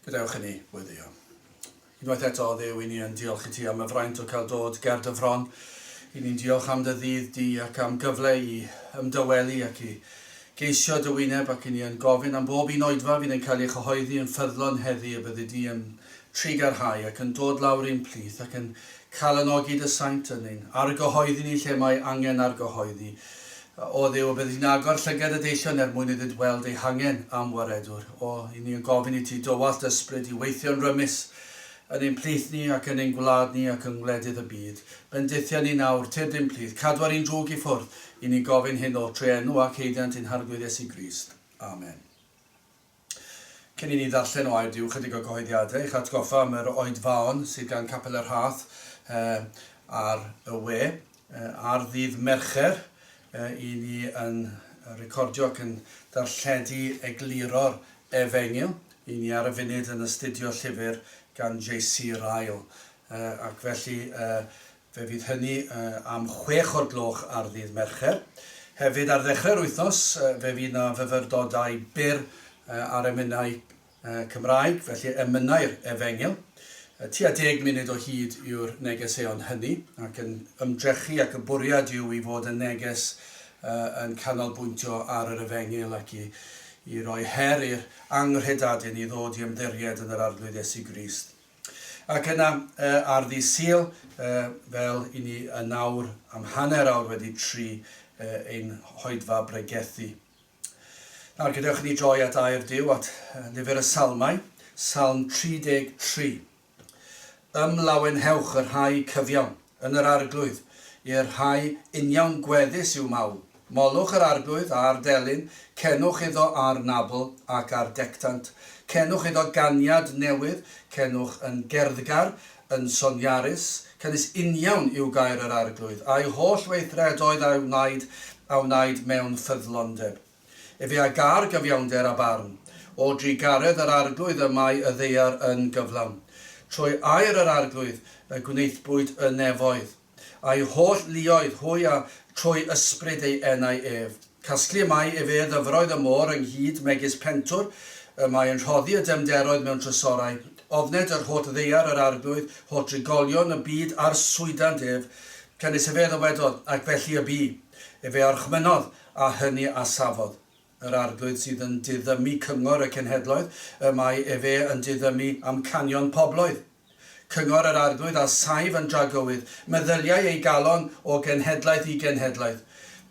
Gadewch i ni weddïo. Unwaith eto, o Dduw, i ni yn diolch i ti am y fraint o cael dod ger dy fron. I ni'n diolch am dy ddydd di ac am gyfle i ymdawelu ac i geisio dy wyneb ac i ni yn gofyn am bob un oedfa fydd yn cael ei chyhoeddi yn ffyddlon heddi y byddi di yn trugarhau ac yn dod lawr i'n plith ac yn calanogi dy saint yn ein argyhoeddi ni lle mae angen argyhoeddi. O Dduw, y byddi di'n agor llygad y deillion er mwyn iddynt weld eu hangen am waredwr. O, i ni yn gofyn i ti dywallt ysbryd i weithio'n rymus yn ein plith ni ac yn ein gwlad ni ac yng ngwledydd y byd. Bendithia ni nawr, tyrd i'n plith, cadwa'r un drwg i ffwrdd, i ni'n gofyn hyn oll trwy enw ac haeddiant ein Harglwydd Iesu Grist. Amen. Cyn i ni ddarllen o Air Duw chydig o gyhoeddiadau i'ch atgoffa am yr oedfaon sydd gan Capel y Rhath ar y we. Ar ddydd Mercher i ni yn recordio ac yn darlledu egluro'r Efengyl. I ni ar y funud yn astudio llyfr gan JC Ryle. Ac felly Fe fydd hynny am chwech o'r gloch ar ddydd Mercher. Hefyd ar ddechrau'r wythnos fe fydd 'na fyfyrdodau byr ar emynau Cymraeg, felly emynau'r Efengyl. Tua deg munud o hyd yw'r negeseuon hynny, ac yn ymdrechu ac y bwriad yw i fod yn neges yn canolbwyntio ar yr Efengyl ac i i roi her i'r anghredadun i ddod i ymddiried yn yr Arglwydd Iesu Grist. Ac yna, ar ddydd Sul, fel i ni yn awr am hanner awr wedi tri, ein hoedfa bregethu. Nawr, gadewch i ni droi at air Duw, at lyfr y Salmau, Salm 33. Ymlawenhewch y rhai cyfiawn yn yr Arglwydd, i'r rhai uniawn gweddus yw mawl. Molwch yr Arglwydd a'r delyn, cenwch iddo a'r nabl ac a'r dectant, cenwch iddo ganiad newydd, cenwch yn gerddgar, yn soniarus, canys uniawn yw gair yr Arglwydd, a'i holl weithredoedd a wnaed a wnaed mewn ffyddlondeb. Efe a gâr gyfiawnder a barn. O drugaredd yr Arglwydd y mae y ddaear yn gyflawn. Trwy air yr Arglwydd y gwnaethpwyd y nefoedd. A'i holl luoedd hwy a trwy ysbryd ei enau ef. Casglu y mae efe ddyfroedd y môr ynghyd megis pentwr, y mae yn rhoddi y dyfnderoedd mewn trysorau. Ofned yr holl ddaear yr Arglwydd, holl drigolion y byd arswydant ef. Canys efe a ddywedodd, ac felly y bu. Efe a orchmynnodd, a hynny a safodd. Yr Arglwydd sydd yn diddymu cyngor y cenhedloedd, y mae efe yn diddymu amcanion pobloedd. Cyngor yr Arglwydd a saif yn dragywydd, meddyliau ei galon o genhedlaeth i genhedlaeth.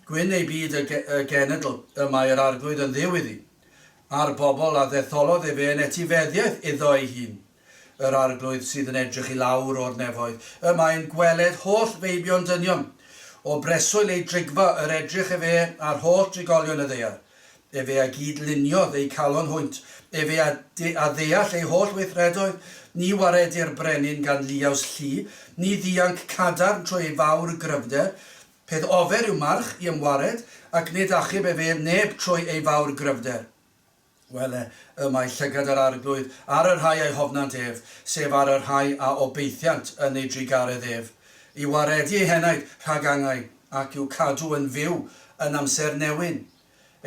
Gwyn ei byd y y genedl, y mae yr Arglwydd yn Dduw iddi. A'r bobl a ddetholodd efe yn etifeddiaeth iddo ei hun. Yr Arglwydd sydd yn edrych i lawr o'r nefoedd, y mae'n gweled holl feibion dynion. O breswyl ei drigfa yr edrych efe ar holl drigolion y ddaear. Efe a gyd-luniodd eu calon hwynt, efe a a ddeall eu holl weithredoedd, ni waredir brenin gan liaws llu, ni ddianc cadarn trwy ei fawr gryfder, peth ofer yw march i ymwared, ac nid achub efe neb trwy ei fawr gryfder. Wele, y mae llygad yr Arglwydd ar y rhai a'i hofnant ef, sef ar y rhai a obeithiant yn ei drugaredd ef, i waredu eu henaid rhag angau, ac i'w cadw yn fyw yn amser newyn.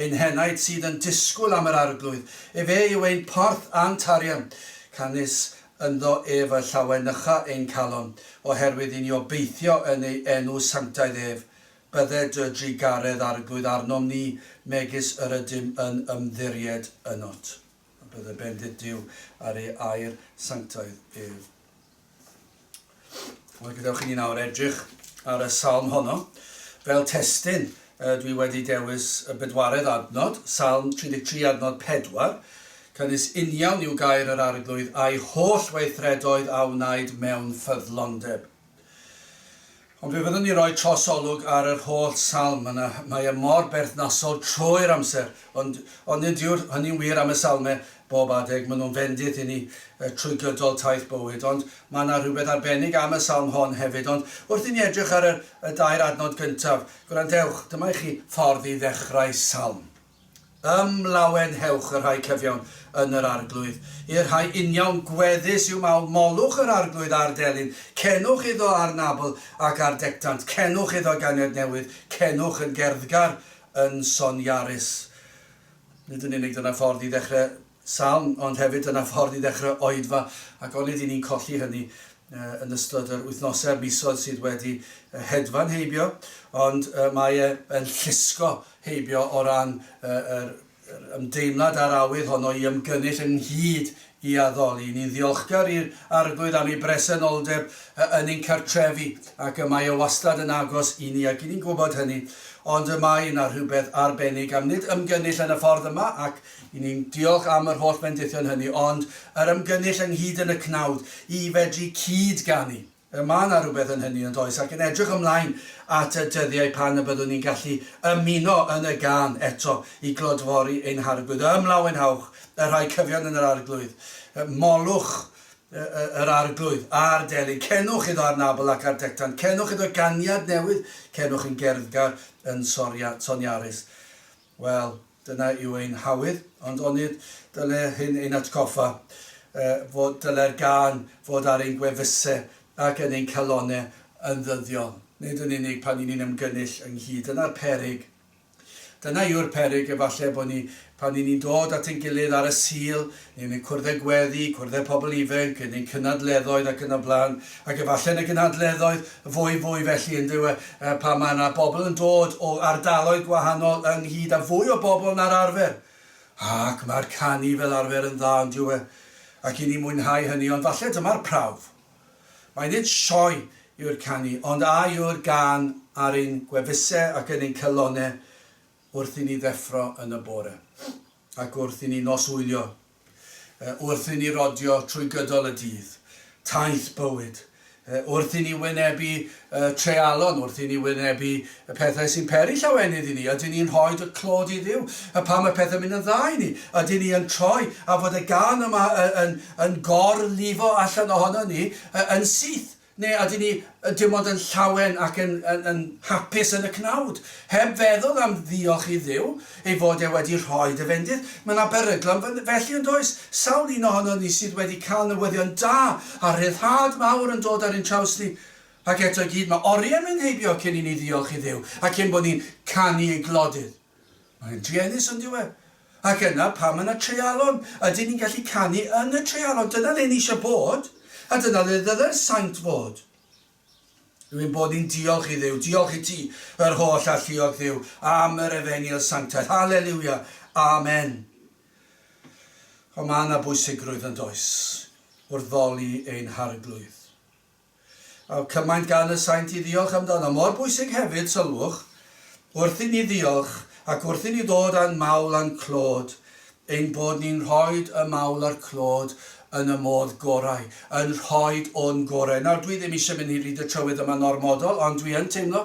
Ein henaid sydd yn disgwyl am yr Arglwydd, efe yw ein porth a'n tarian, canys ynddo ef y llawenycha ein calon, oherwydd i ni obeithio yn ei enw sanctaidd ef. Bydded dy drugaredd, Arglwydd, arnom ni, megis yr ydym yn ymddiried ynot. A bydde bendith Duw ar ei air sanctaidd ef. Wel, gadewch i ni nawr edrych ar y salm honno. Fel testun, dwi wedi dewis y bedwaredd adnod, Salm 33 adnod 4, canys uniawn yw gair yr Arglwydd a'i holl weithredoedd a wnaed mewn ffyddlondeb. Ond fe fyddwn ni roi trosolwg ar yr holl salm, yna mae e mor berthnasol trwy'r amser, ond, ond nid yw'r hynny'n wir am y salmau bob adeg, maen nhw'n fendith i ni trwy gydol taith bywyd, ond mae yna rhywbeth arbennig am y salm hon hefyd. Ond wrth i ni edrych ar y, y dair adnod gyntaf, gwrandewch, dyma i chi ffordd i ddechrau salm. Ymlawenhewch y rhai cyfiawn yn yr Arglwydd. I'r rhai uniawn gweddus yw mawl, molwch yr Arglwydd a'r delyn, cenwch iddo a'r nabl ac a'r dectant, cenwch iddo ganiad newydd, cenwch yn gerddgar, yn soniarus. Nid yn unig dyna ffordd i ddechrau salm, ond hefyd dyna ffordd i ddechrau oedfa, ac onid 'y ni'n colli hynny yn ystod yr wythnosau a'r misoedd sydd wedi hedfan heibio, ond mae e yn llusgo heibio o ran yr ymdeimlad a'r awydd honno i ymgynnull ynghyd i addoli. Ni'n ddiolchgar i'r Arglwydd am ei bresenoldeb yn ein cartrefi, ac y mae e wastad yn agos i ni, ac 'y ni'n gwybod hynny, ond y mae yna rhywbeth arbennig am nid ymgynnull yn y ffordd yma, ac 'y ni'n diolch am yr holl fendithion hynny, ond yr ymgynnull ynghyd yn y cnawd i fedru cyd-ganu. Y mae 'na rywbeth yn hynny, yn does? Ac yn edrych ymlaen at y dyddiau pan y byddwn ni'n gallu ymuno yn y gân eto i glodfori ein Harglwydd. Ymlawenhawch, y rhai cyfion yn yr Arglwydd. Molwch yr Arglwydd a'r delyn. Cenwch iddo ar nabl ac ar dectan. Cenwch iddo ganiad newydd. Cenwch yn gerddgar, yn soniarus. Wel, dyna yw ein hawydd, ond onid dyle hyn ein atgoffa fod dyle'r gân fod ar ein gwefusau ac yn ein calonnau yn ddyddiol, nid yn unig pan 'y ni'n ymgynnull ynghyd. Dyna'r peryg. Dyna yw'r peryg efallai bod ni, pan 'y ni'n dod at ein gilydd ar y Sul, neu yn ein cwrddau gweddi, cwrddau pobl ifanc, yn ein cynadleddoedd ac yn y blaen, ac efallai yn y cynadleddoedd fwy fwy felly yn dyw e, pan mae yna bobl yn dod o ardaloedd gwahanol ynghyd a fwy o bobl na'r arfer. Ac mae'r canu fel arfer yn dda yn dyw e, ac i ni mwynhau hynny, ond falle dyma'r prawf. Mai nid sioe yw'r canu, ond a yw'r gân ar ein gwefusau ac yn ein calonnau wrth i ni ddeffro yn y bore, ac wrth i ni noswylio wrth i ni rodio trwy gydol y dydd, taith bywyd, wrth i ni wynebu treialon, wrth i ni wynebu y pethau sy'n peri llawenydd i ni, ydyn ni'n rhoi y clod i Dduw? A pam mae pethau'n mynd yn dda i ni? Ydyn ni yn troi a fod y gân yma yn, yn gorlifo allan ohono ni yn syth? Neu ydyn ni dim ond yn llawen ac yn, yn, yn hapus yn y cnawd, heb feddwl am ddiolch i Dduw ei fod e wedi rhoi dy fendith? Mae yna beryglon felly yn does? Sawl un ohonon ni sydd wedi cael newyddion da a rhyddhad mawr yn dod ar ein traws ni, ac eto i gyd mae oriau'n mynd heibio cyn i ni ddiolch i Dduw a cyn bod ni'n canu ei glodydd. Mae'n druenus on'd yw e? Ac yna, pam yn y treialon? Ydyn ni'n gallu canu yn y treialon? Dyna le ni eisiau bod, a dyna le ddyle'r saint fod. Yw ein bod ni'n diolch i Dduw, diolch i ti, yr holl alluog Dduw, am yr efengyl sanctaidd. Haleliwia! Amen. Ond mae yna bwysigrwydd yn does, wrth foli ein Harglwydd. A cymaint gan y saint i ddiolch amdano. Mor bwysig hefyd, sylwch, wrth i ni ddiolch ac wrth i ni ddod â'n mawl a'n clod, ein bod ni'n rhoid y mawl a'r clod yn y modd gorau, yn rhoid o'n gorau. Nawr, dwi ddim eisiau mynd i hyd y trywydd yma'n ormodol, ond dwi yn teimlo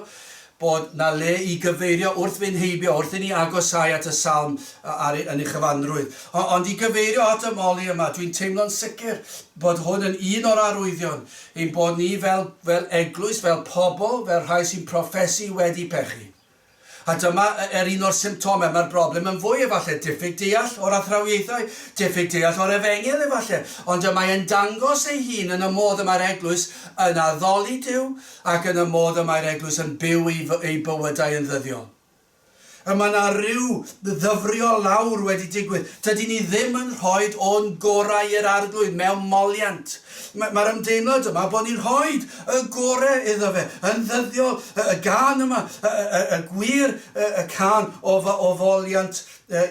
bod 'na le i gyfeirio wrth fynd heibio, wrth i ni agosáu at y salm ar ei, yn ei chyfanrwydd. Ond i gyfeirio at y moli yma, dwi'n teimlo'n sicr bod hwn yn un o'r arwyddion ein bod ni fel, fel eglwys, fel pobl, fel rhai sy'n proffesu wedi pechu. A dyma yr un o'r symptomau, mae'r broblem yn fwy efallai, diffyg deall o'r athrawiaethau, diffyg deall o'r efengyl efallai, ond y mae e'n dangos ei hun yn y modd y mae'r eglwys yn addoli Duw, ac yn y modd y mae'r eglwys yn byw ei, ei bywydau yn ddyddiol. Y mae 'na ryw ddyfrio lawr wedi digwydd. Dydyn ni ddim yn rhoid o'n gorau i'r Arglwydd mewn moliant. Mae'r ma ymdeimlad yma bod ni'n rhoid y gorau iddo fe yn ddyddiol, y, y gân yma, y, y, y gwir y, y cân o, o foliant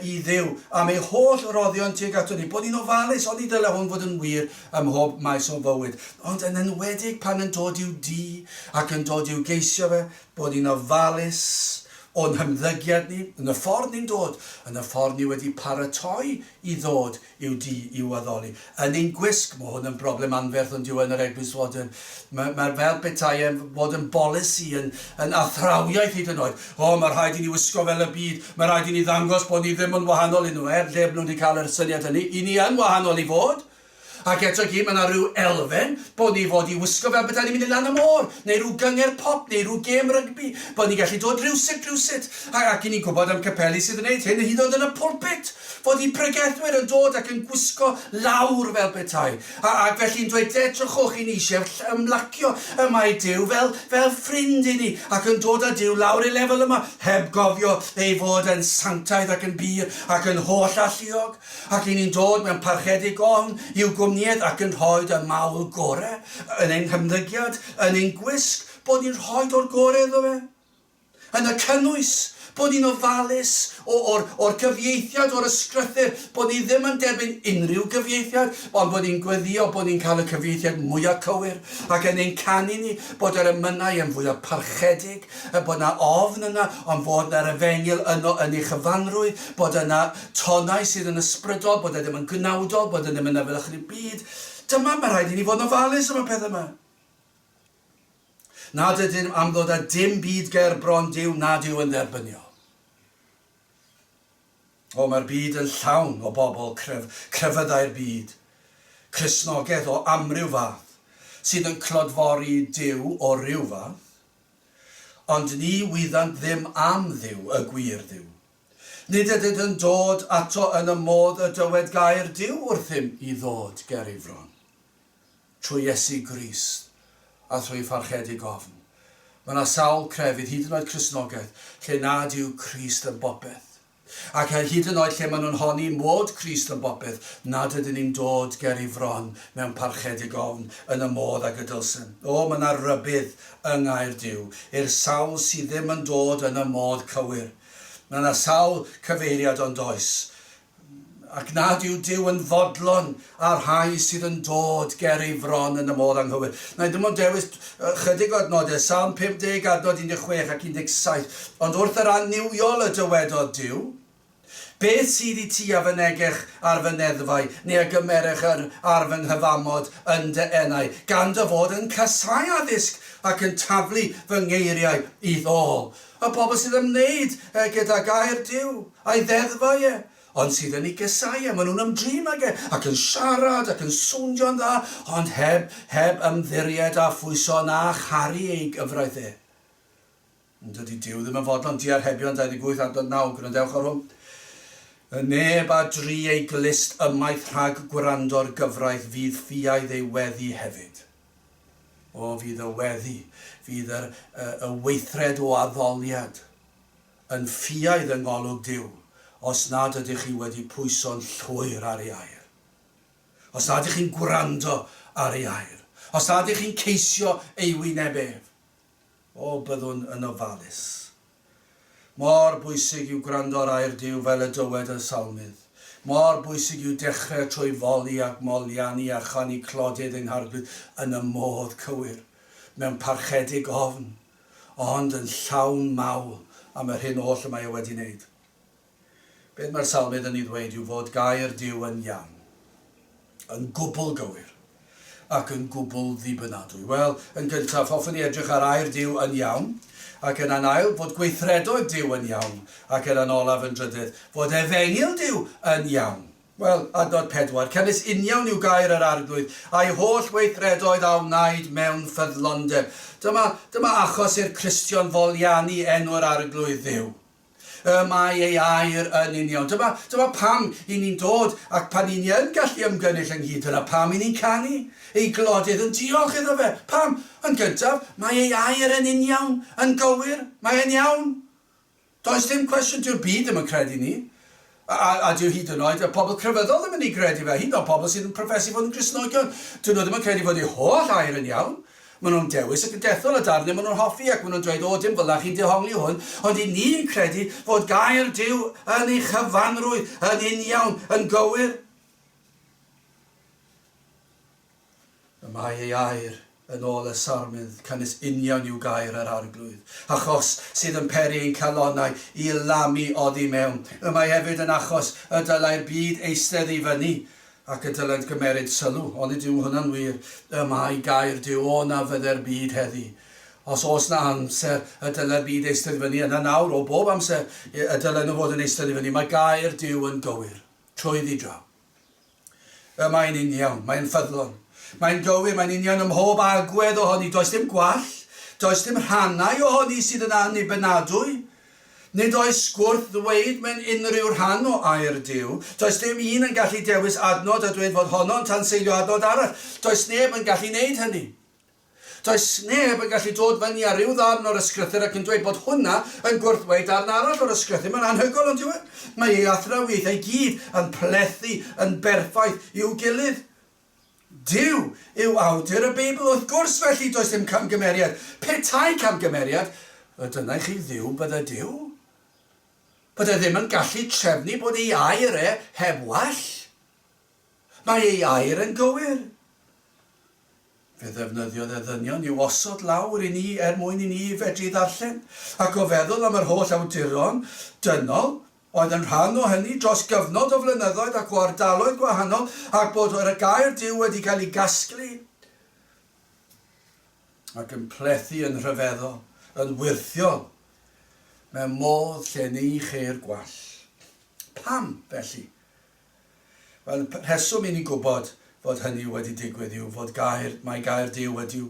i Dduw am ei holl roddion tuag ato ni, bod ni'n ofalus, oni ddyle hwn fod yn wir ym mhob maes o'n fywyd, ond yn enwedig pan yn dod i'w dŷ ac yn dod i'w geisio fe, bod ni'n ofalus o'n hymddygiad ni, yn y ffordd ni'n dod, yn y ffordd ni wedi paratoi i ddod i'w dŷ i'w addoli. Yn ein gwisg, mae hwn yn broblem anferth ond yw e yn yr eglwys fodern, mae, mae fel petai e'n fod yn bolisi, yn, yn athrawiaeth hyd yn oed. O, mae rhaid i ni wisgo fel y byd, mae rhaid i ni ddangos bod ni ddim yn wahanol i nhw, er lle maen nhw wedi cael yr syniad hynny, i ni yn wahanol i fod. Ac eto i gyd, mae 'na ryw elfen bod ni fod i wisgo fel petai ni'n mynd i lan y môr, neu ryw gyngerdd pop, neu ryw gêm rygbi, bod ni'n gallu dod rywsut, rywsut. A, ac 'y ni'n gwybod am capeli sydd yn neud hyn, hyd yn oed yn y pulpit, fod eu pregethwyr yn dod ac yn gwisgo lawr fel petai. A, ac felly'n dweud, edrychwch, 'y ni eisiau ymlacio, y mae Duw fel, fel ffrind i ni, ac yn dod â Duw lawr i'r lefel yma, heb gofio ei fod yn sanctaidd ac yn bur ac yn holl-alluog. Ac 'y ni'n dod mewn parchedig ofn i'w gwmnïaeth ac yn rhoid y mawl gore yn ein hymddygiad, yn ein gwisg, bod ni'n rhoid o'r gore iddo fe. Yn y cynnwys, bod ni'n ofalus o, o'r, o'r cyfieithiad o'r ysgrythur, bod ni ddim yn derbyn unrhyw gyfieithiad, ond bod ni'n gweddïo bod ni'n cael y cyfieithiad mwyaf cywir, ac yn ein canu ni, bod yr emynau yn fwyaf parchedig, y bod 'na ofn yna, ond fod 'na'r efengyl yno yn ei chyfanrwydd, bod yna tonnau sydd yn ysbrydol, bod e ddim yn gnawdol, bod e ddim yn efelychu'r byd. Dyma, mae rhaid i ni fod yn ofalus am y pethau yma. Nad ydym am ddod â dim byd ger bron Duw nad yw yn dderbyniol. O, mae'r byd yn llawn o bobl cref, crefyddau'r byd, Cristnogaeth o amryw fath, sydd yn clodfori Duw o ryw fath. Ond ni wyddant ddim am Dduw, y gwir Dduw. Nid ydynt yn dod ato yn y modd y dywed gair Duw wrthym i ddod ger ei fron. Trwy Iesu Grist a thrwy pharchedig ofn. Mae yna sawl crefydd, hyd yn oed Cristnogaeth, lle nad yw Crist yn bopeth. Ac hyd yn oed lle maen nhw'n honni mod Crist yn bopeth, nad ydyn ni'n dod ger ei fron mewn parchedig ofn yn y modd ag y dylsem. O, mae yna rybudd yng Ngair Duw i'r sawl sydd ddim yn dod yn y modd cywir. Mae yna sawl cyfeiriad ond oes, ac nad yw Duw yn fodlon â'r rhai sydd yn dod ger ei fron yn y modd anghywir. Na i ddim ond dewis chydig o adnodau, Salm 50, adnod 16 ac 17. Ond wrth yr annuwiol y dywedodd Duw, Beth sydd i ti a fynegech ar fy neddfau, neu a gymerech yr ar fy nghyfamod yn dy enau, gan dy fod yn casáu addysg ac yn taflu fy ngeiriau i'th ôl? Y bobl sydd ymwneud gyda gair Duw, a'i ddeddfau e, ond sydd yn ei gasáu e, maen nhw'n ymdrin ag e, ac yn siarad ac yn swnio'n dda, ond heb, heb ymddiried a phwyso na charu ei gyfraith e. Ond dydy Duw ddim yn fodlon diarhebion 28 adnod 9, gwrandewch ar hwn. Y neb a dry ei glust ymaith rhag gwrando'r gyfraith fydd ffiaidd ei weddi hefyd. O, fydd y weddi, fydd yr, y, y weithred o addoliad yn ffiaidd yng ngolwg Duw os nad ydych chi wedi pwyso'n llwyr ar ei air. Os nad ydych chi'n gwrando ar ei air. Os nad ydych chi'n ceisio ei wyneb ef. O, byddwn yn ofalus. Mor bwysig yw gwrando ar air Duw fel y dywed y Salmydd. Mor bwysig yw dechrau trwy foli ac moliannu a chanu clodydd ein Harglwydd yn y modd cywir, mewn parchedig ofn, ond yn llawn mawl am yr hyn oll y mae e wedi wneud. Beth mae'r Salmydd yn ei ddweud yw fod gair Duw yn iawn, yn gwbl gywir, ac yn gwbl ddibynadwy. Wel, yn gyntaf, hoffwn i edrych ar air Duw yn iawn, ac yna'n ail, fod gweithredoedd Duw yn iawn, ac yna'n olaf yn drydydd, fod efengyl Duw yn iawn. Wel, adnod 4, Canys uniawn yw gair yr Arglwydd, a'i holl weithredoedd a wnaed mewn ffyddlondeb. Dyma, dyma achos i'r Cristion foliannu enw'r Arglwydd Dduw. Y mae ei air yn union. Dyma, dyma pam i ni'n dod, ac pan i ni yn gallu ymgynnull ynghyd, dyna pam i ni'n canu ei glodydd yn diolch iddo fe. Pam? Yn gyntaf, mae ei air yn uniawn, yn gywir, mae e'n iawn. Does dim cwestiwn, dyw'r byd ddim yn credu ni. A, a, a dyw hyd yn oed y pobl crefyddol ddim yn ei gredu fe, hyd yn oed pobl sydd yn proffesu fod yn Gristnogion, dyn nhw ddim yn credu fod eu holl air yn iawn. Maen nhw'n dewis ac yn dethol y darnau maen nhw'n hoffi ac maen nhw'n dweud, o, dim fel 'na chi'n dehongli hwn, ond 'y ni'n credu fod gair Duw yn ei chyfanrwydd, yn uniawn, yn gywir. Y mae ei air, yn ôl y Salmydd, canys uniawn yw gair yr Arglwydd, achos sydd yn peri ein calonnau i lamu oddi mewn. Y mae hefyd yn achos y dylai'r byd eistedd i fyny Ac y dylent gymeryd sylw, onid yw hwnna'n wir? Y mae gair Duw, o na fydde'r byd heddi. Os oes 'na amser y dyle'r byd eistedd i fyny, yna nawr, o bob amser, y dylen nhw fod yn eistedd i fyny. Mae gair Duw yn gywir, trwyddi draw. Y mae'n uniawn, mae'n ffyddlon. Mae'n gywir, mae'n union ym mhob agwedd ohoni. Does dim gwall, does dim rhannau ohoni sydd yn annibynadwy. Nid oes gwrth ddweud mewn unrhyw rhan o air Duw. Does dim un yn gallu dewis adnod a dweud fod honno'n tanseilio adnod arall. Does neb yn gallu wneud hynny. Does neb yn gallu dod fyny â rhyw ddarn o'r Ysgrythur ac yn dweud bod hwnna yn gwrthddweud darn arall o'r Ysgrythur. Mae'n anhygoel, on'd yw e? Mae ei athrawiaethau i gyd yn plethu yn berffaith i'w gilydd. Duw yw awdur y Beibl, wrth gwrs, felly does dim camgymeriad. Petai camgymeriad, y dyna i chi Dduw bydde Duw. Bydde ddim yn gallu trefnu bod ei air e heb wall. Mae ei air yn gywir. Fe ddefnyddiodd e ddynion i'w osod lawr i ni er mwyn i ni fedru ddarllen, ac o feddwl am yr holl awduron dynol oedd yn rhan o hynny dros gyfnod o flynyddoedd ac o ardaloedd gwahanol ac bod yr gair Duw wedi cael ei gasglu ac yn plethu yn rhyfeddol, yn wyrthiol, mewn modd lle ni cheir gwall. Pam, felly? Wel, y rheswm i ni gwybod fod hynny wedi digwydd yw fod gair, mai gair Duw ydyw,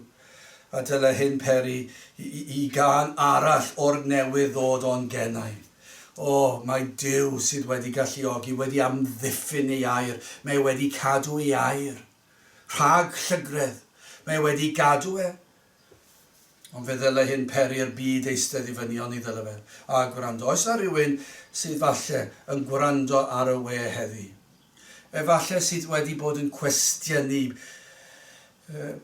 a dyle hyn peri i, i, i gân arall o'r newydd ddod o'n genau. O, mae Duw sydd wedi galluogi, wedi amddiffyn ei air, mae e wedi cadw ei air rhag llygredd, mae e wedi gadw e. Ond fe ddyle hyn peri'r byd eistedd i fyny, oni ddyle fe? A gwrando. Oes 'na rywun sydd falle yn gwrando ar y we heddi? Efalle sydd wedi bod yn cwestiynu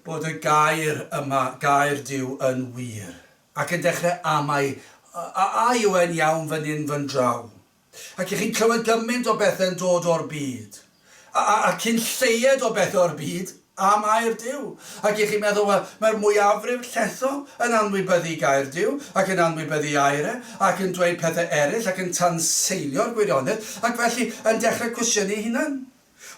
bod y gair yma, gair Duw, yn wir, ac yn dechrau amau, a a yw e'n iawn fan hyn fan draw? Ac 'y chi'n clywed gymaint o bethe'n dod o'r byd, a, a, a cyn lleied o bethe o'r byd am air Duw. Ac 'y chi'n meddwl, wel, mae'r mwyafrif llethol yn anwybyddu gair Duw, ac yn anwybyddu air e, ac yn dweud pethe eraill, ac yn tanseilio'r gwirionedd, ac felly yn dechrau cwestiynu eu hunain.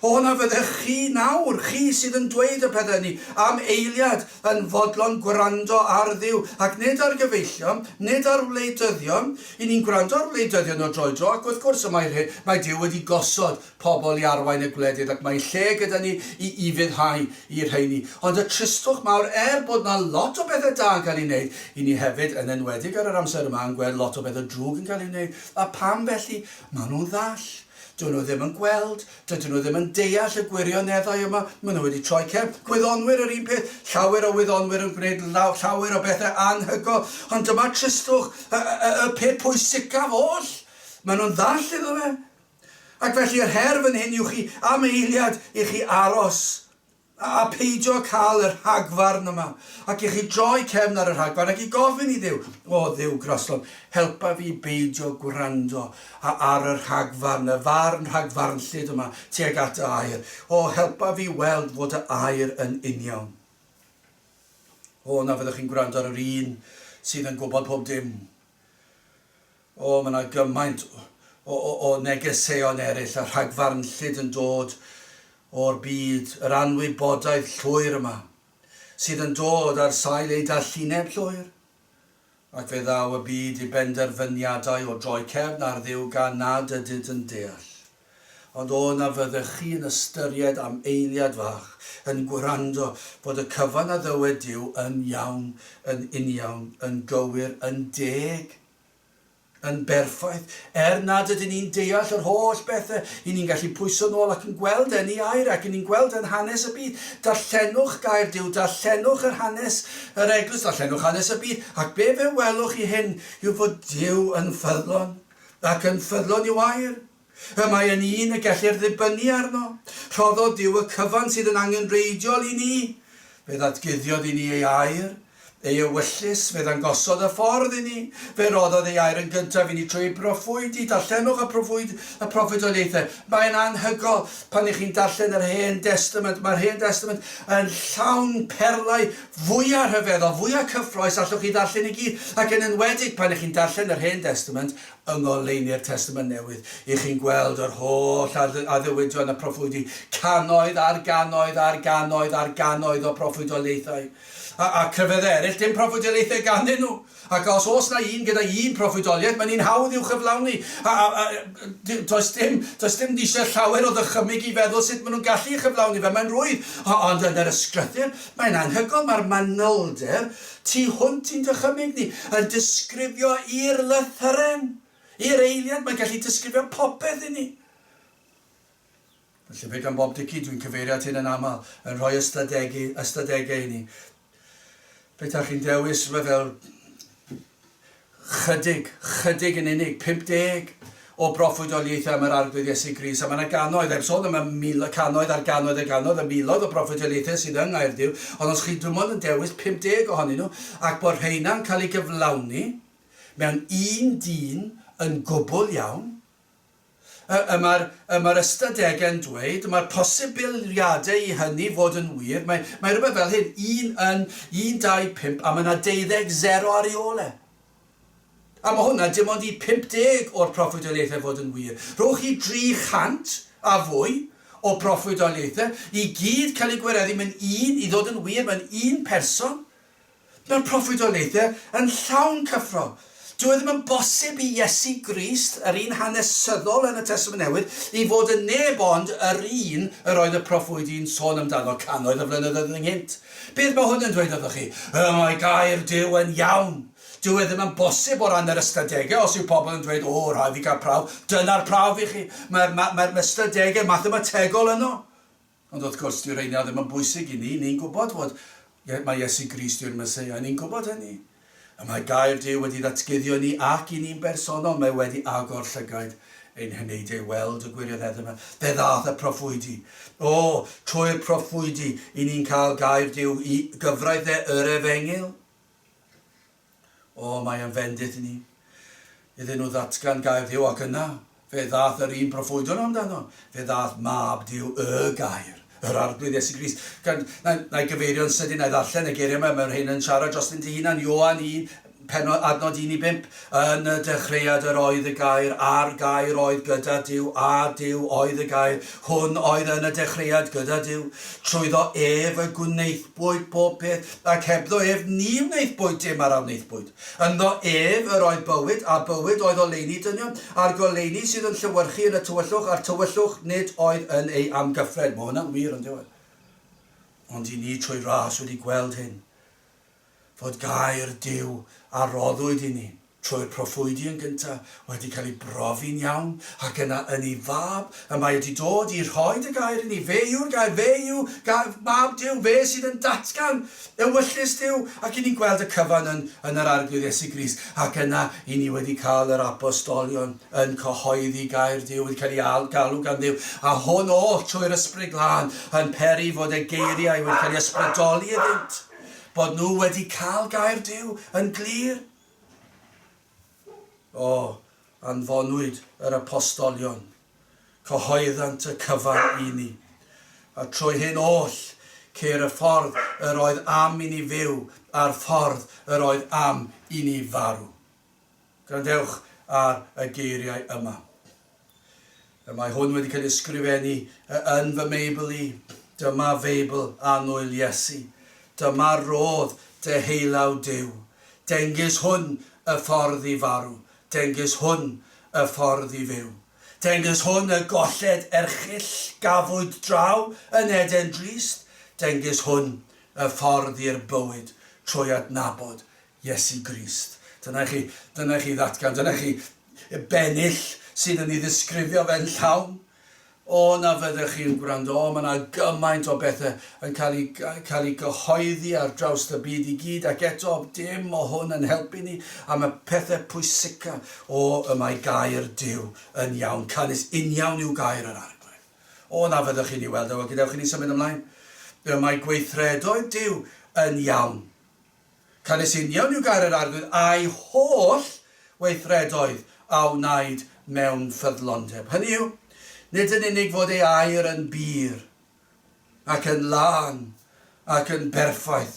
O, na fyddech chi nawr, chi sydd yn dweud y pethau hynny, am eiliad yn fodlon gwrando ar Dduw, ac nid ar gyfeillion, nid ar wleidyddion. I ni'n gwrando ar wleidyddion o dro i dro, ac wrth gwrs y mae, mae Duw wedi gosod pobl i arwain y gwledydd, ac mae lle gyda ni i ufuddhau i'r rheini. Ond y tristwch mawr, er bod 'na lot o bethau da yn cael ei wneud, i ni hefyd, yn enwedig ar yr amser yma, yn gweld lot o bethau drwg yn cael ei wneud. A pam felly? Maen nhw'n ddall. Dyn nhw ddim yn gweld, dydyn nhw ddim yn deall y gwirioneddau yma, maen nhw wedi troi cefn. Gwyddonwyr yr un peth, llawer o wyddonwyr yn gwneud llawer o bethau anhygoel, ond dyma tristwch, y, y, y peth pwysicaf oll, maen nhw'n ddall iddo fe. Ac felly yr her fan hyn yw chi, am eiliad i chi aros a pheidio cael y rhagfarn yma, ac i chi droi cefn ar y rhagfarn ac i gofyn i Dduw, O Dduw graslon, helpa fi beidio gwrando ar y rhagfarn, y farn rhagfarnllyd yma tuag at dy air. O, helpa fi weld fod dy air yn uniawn. O, na fyddwch chi'n gwrando ar yr un sydd yn gwybod pob dim. O, mae 'na gymaint o, o, o negeseuon eraill a rhagfarnllyd yn dod o'r byd, yr anwybodaeth llwyr yma, sydd yn dod ar sail eu dallineb llwyr. Ac fe ddaw y byd i benderfyniadau o droi cefn ar Dduw gan nad ydynt yn deall. Ond o na fyddech chi yn ystyried am eiliad fach, yn gwrando, fod y cyfan a ddywed Duw yn iawn, yn uniawn, yn gywir, yn deg, yn berffaith, er nad ydyn ni'n deall yr holl bethe, i ni'n gallu pwyso nôl ac yn gweld e'n ei air ac i ni'n gweld e'n hanes y byd. Darllenwch gair Duw, darllenwch yr hanes yr eglwys, darllenwch hanes y byd, ac be fe welwch i hyn yw fod Duw yn ffyddlon, ac yn ffyddlon i'w air. Y mae yn un y gellir ddibynnu arno. Rhoddodd Duw y cyfan sydd yn angenrheidiol i ni. Fe ddatguddiodd i ni ei air, ei ewyllys, fe ddangosodd y ffordd i ni. Fe roddodd ei air yn gyntaf i ni trwy ei broffwydi. Darllenwch y proffwyd, y proffwydoliaethau. Mae'n anhygoel pan ych chi'n darllen yr Hen Destament. Mae'r Hen Destament yn llawn perlau fwya' rhyfeddol, fwya' cyffrous allwch chi ddarllen i gyd, ac yn enwedig pan ych chi'n darllen yr Hen Destament. yng ngoleuni'r Testament Newydd. I chi'n gweld yr holl addewidion y proffwydi, cannoedd ar gannoedd ar gannoedd ar gannoedd o proffwydoliaethau. A, a crefyddau eraill, dim proffwydoliaethau ganddyn nhw. Ac os oes 'na un gyda un proffwydoliaeth, mae'n un hawdd i'w chyflawni. A, a, a does dim, does dim eisiau llawer o ddychymyg i feddwl sut maen nhw'n gallu ei chyflawni fe, mae'n rhwydd. Ond yn yr ysgrythur, mae'n anhygoel, mae'r manylder tu hwnt i'n dychymyg ni, yn disgrifio i'r lythyren, i'r eiliad, mae'n gallu disgrifio popeth i ni. Felly fe gan Bob Dickey, dwi'n cyfeirio at hyn yn aml, yn rhoi ystadegu, ystadegau i ni. Petaech chi'n dewis rhywbeth fel chydig, chydig yn unig, 50 o broffwydoliaethau am yr Arglwydd Iesu Grist, a mae yna gannoedd, heb sôn am y mil, cannoedd ar gannoedd ar gannoedd, y miloedd o broffwydoliaethau sydd yng Nghaer Duw, ond os chi dim ond yn dewis 50 ohonyn nhw, ac bod rheina'n cael eu gyflawni mewn un dyn yn gwbl iawn, Y, y mae'r, y mae'r ystadegau'n dweud, mae'r posibiliadau i hynny fod yn wir, mae, mae rhywbeth fel hyn, un yn un, dau, pump, a mae yna deuddeg sero ar ei ôl e. A mae hwnna dim ond i 50 o'r proffwydoliaethau fod yn wir. Rhowch chi 300 a fwy o broffwydoliaethau i gyd cael eu gwireddu mewn un, i ddod yn wir mewn un person. Mae'r proffwydoliaethau yn llawn cyffro. Dyw e ddim yn bosib i Iesu Grist, yr un hanesyddol yn y Testament Newydd, i fod yn neb ond yr un yr oedd y proffwydi'n sôn amdano cannoedd o flynyddoedd ynghynt. Beth mae hwn yn dweud wrthoch chi? Y mae gair Duw yn iawn. Dyw e ddim yn bosib o ran yr ystadegau, os yw pobl yn dweud, 'O, rhaid fi gael prawf', dyna'r prawf i chi. Mae'r ma, mae'r ystadegau mathemategol yno. Ond wrth gwrs, dyw rheina ddim yn bwysig i ni. Ni'n gwybod fod mai Iesu Grist yw'r Meseia. Ni'n gwybod hynny. Y mae gair Duw wedi ddatguddio i ni ac i ni'n bersonol. Mae wedi agor llygaid ein heneidiau i weld y gwirionedd yma. Fe ddaeth y proffwydi. O, trwy'r proffwydi, i ni'n cael gair Duw i gyfraith e yr efengyl. O, mae yn fendith i ni. Iddyn nhw ddatgan gair Duw, ac yna, fe ddaeth yr un proffwydon amdano. Fe ddaeth Mab Duw, y Gair, yr Arglwydd Iesu Grist. Gan, na, na i gyfeirio'n sydyn, na i ddarllen y geiriau yma, mae'r hyn yn siarad drostynt ei hunan, Ioan 1, penod, adnod 1 i 5. Yn y dechreuad yr oedd y Gair, a'r Gair oedd gyda Duw, a Duw oedd y Gair. Hwn oedd yn y dechreuad gyda Duw. Trwyddo ef y gwnaethpwyd pob peth, ac hebddo ef ni wnaethpwyd dim ar a wnaethpwyd. Ynddo ef yr oedd bywyd, a bywyd oedd oleuni dynion, a'r goleuni sydd yn llewyrchu yn y tywyllwch, a'r tywyllwch nid oedd yn ei amgyffred. Mae hwnna'n wir, on'd yw e? Ond i ni trwy ras wedi gweld hyn, fod gair Duw a roddwyd i ni trwy'r proffwydi yn gyntaf wedi cael ei brofi'n iawn, ac yna yn ei Fab y mae wedi dod i rhoid y gair i ni. Fe yw'r gair, fe yw gair, Mab Duw, fe sydd yn datgan ewyllys Duw, ac i ni'n gweld y cyfan yn, yn yr Arglwydd Iesu Grist, ac yna i ni wedi cael yr apostolion yn cyhoeddi gair Duw, wedi cael ei galw gan Dduw, a hwn oll trwy'r Ysbryd Glân yn peri fod y geiriau wedi cael ei ysbrydoli iddynt. Bod nhw wedi cael gair Duw yn glir. O, anfonwyd yr apostolion, cyhoeddant y cyfan i ni. A trwy hyn oll, ceir y ffordd yr oedd am i ni fyw a'r ffordd yr oedd am i ni farw. Gwrandewch ar y geiriau yma. Y mae hwn wedi cael ei ysgrifennu yn fy Meibl i. Dyma Feibl annwyl Iesu. Dyma rodd deheulaw Duw. Dengys hwn y ffordd i farw. Dengys hwn y ffordd i fyw. Dengys hwn y golled erchyll gafwyd draw yn Eden drist. Dengys hwn y ffordd i'r bywyd trwy adnabod Iesu Grist. Dyna i chi, dyna i chi ddatgan, dyna i chi bennill sydd yn ei ddisgrifio fe'n llawn. O, na fyddech chi'n gwrando, o, mae yna gymaint o bethau yn cael ei, cael ei gyhoeddi ar draws y byd i gyd, ac eto dim o hwn yn helpu ni am y pethau pwysica. O, y mae gair Duw yn iawn, canys uniawn yw gair yr Arglwydd. O, na fyddech chi'n ei weld e, wel, gadewch i ni symud ymlaen. Y mae gweithredoedd Duw yn iawn. Canys union yw gair yr Arglwydd, a'i holl weithredoedd a wnaed mewn ffyddlondeb. Hynny yw, nid yn unig fod ei air yn bur, ac yn lân, ac yn berffaith,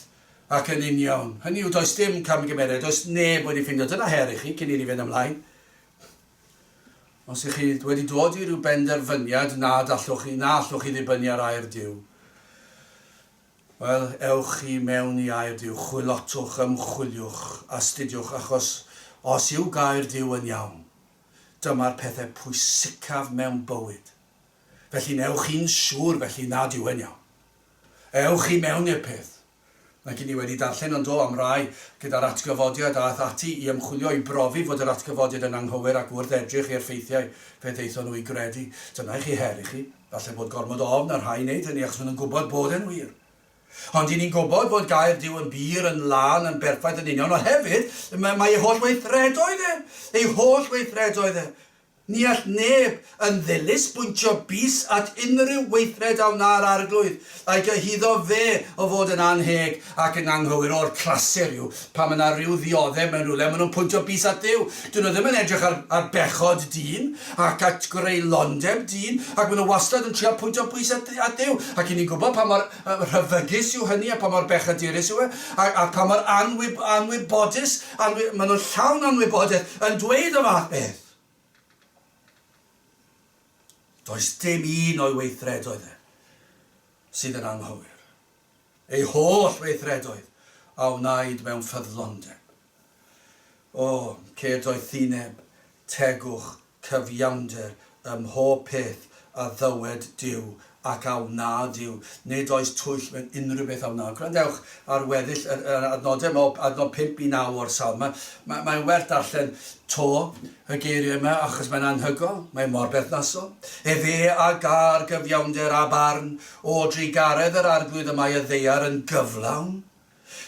ac yn union. Hynny yw, does dim camgymeriad, does neb wedi ffindio. Dyna her i chi cyn i ni fynd ymlaen. Os ych chi wedi dod i ryw benderfyniad nad allwch chi, na allwch chi ddibynnu ar air Duw, wel, ewch i mewn i air Duw, chwilotwch, ymchwiliwch, astudiwch, achos os yw gair Duw yn iawn, dyma'r pethau pwysicaf mewn bywyd. Felly newch chi'n siŵr felly nad yw e'n iawn. Ewch i mewn i'r peth. Ac i ni wedi darllen yn do am rai gyda'r atgyfodiad a aeth ati i ymchwilio i brofi fod yr atgyfodiad yn anghywir ac wrth edrych i'r ffeithiau fe ddaethon nhw i gredu. Dyna i chi her i chi. Falle bod gormod o ofn ar rhai i wneud hynny achos maen nhw'n gwybod bod e'n wir. Ond i ni'n gwybod fod gair Duw yn bur, yn lân, yn berffaith yn union, ond hefyd mae, mae ei holl weithredoedd e, ei holl weithredoedd e, Ni all neb yn ddilys bwyntio bys at unrhyw weithred a wna'r Arglwydd, a'i gyhuddo fe o fod yn annheg ac yn anghywir. O'r clasur yw, pan mae 'na ryw ddioddef mewn rhywle, maen nhw'n pwyntio bys at Dduw. Dyn nhw ddim yn edrych ar, ar bechod dyn ac at greulondeb dyn, ac maen nhw wastad yn trio pwyntio bys at, at Dduw. Ac 'y ni'n gwybod pa mor rhyfygus yw hynny a pa mor bechadurus yw e, a, a pa mor anwyb, anwybodus, anwy, maen nhw'n llawn anwybodaeth yn dweud y fath beth. Does dim un o'i weithredoedd e sydd yn anghywir. Ei holl weithredoedd a wnaed mewn ffyddlondeb. O, ceir doethineb, tegwch, cyfiawnder ym mhob peth a ddywed Duw ac a wna Duw. Nid oes twyll mewn unrhyw beth a wna. Gwrandewch ar weddill yr, yr adnodau yma, adnod 5 i 9 o'r salm. Mae, mae, mae'n werth darllen to y geiriau yma achos mae'n anhygoel, mae mor berthnasol. Efe a gâr gyfiawnder a barn, o drugaredd yr Arglwydd y mae y ddaear yn gyflawn.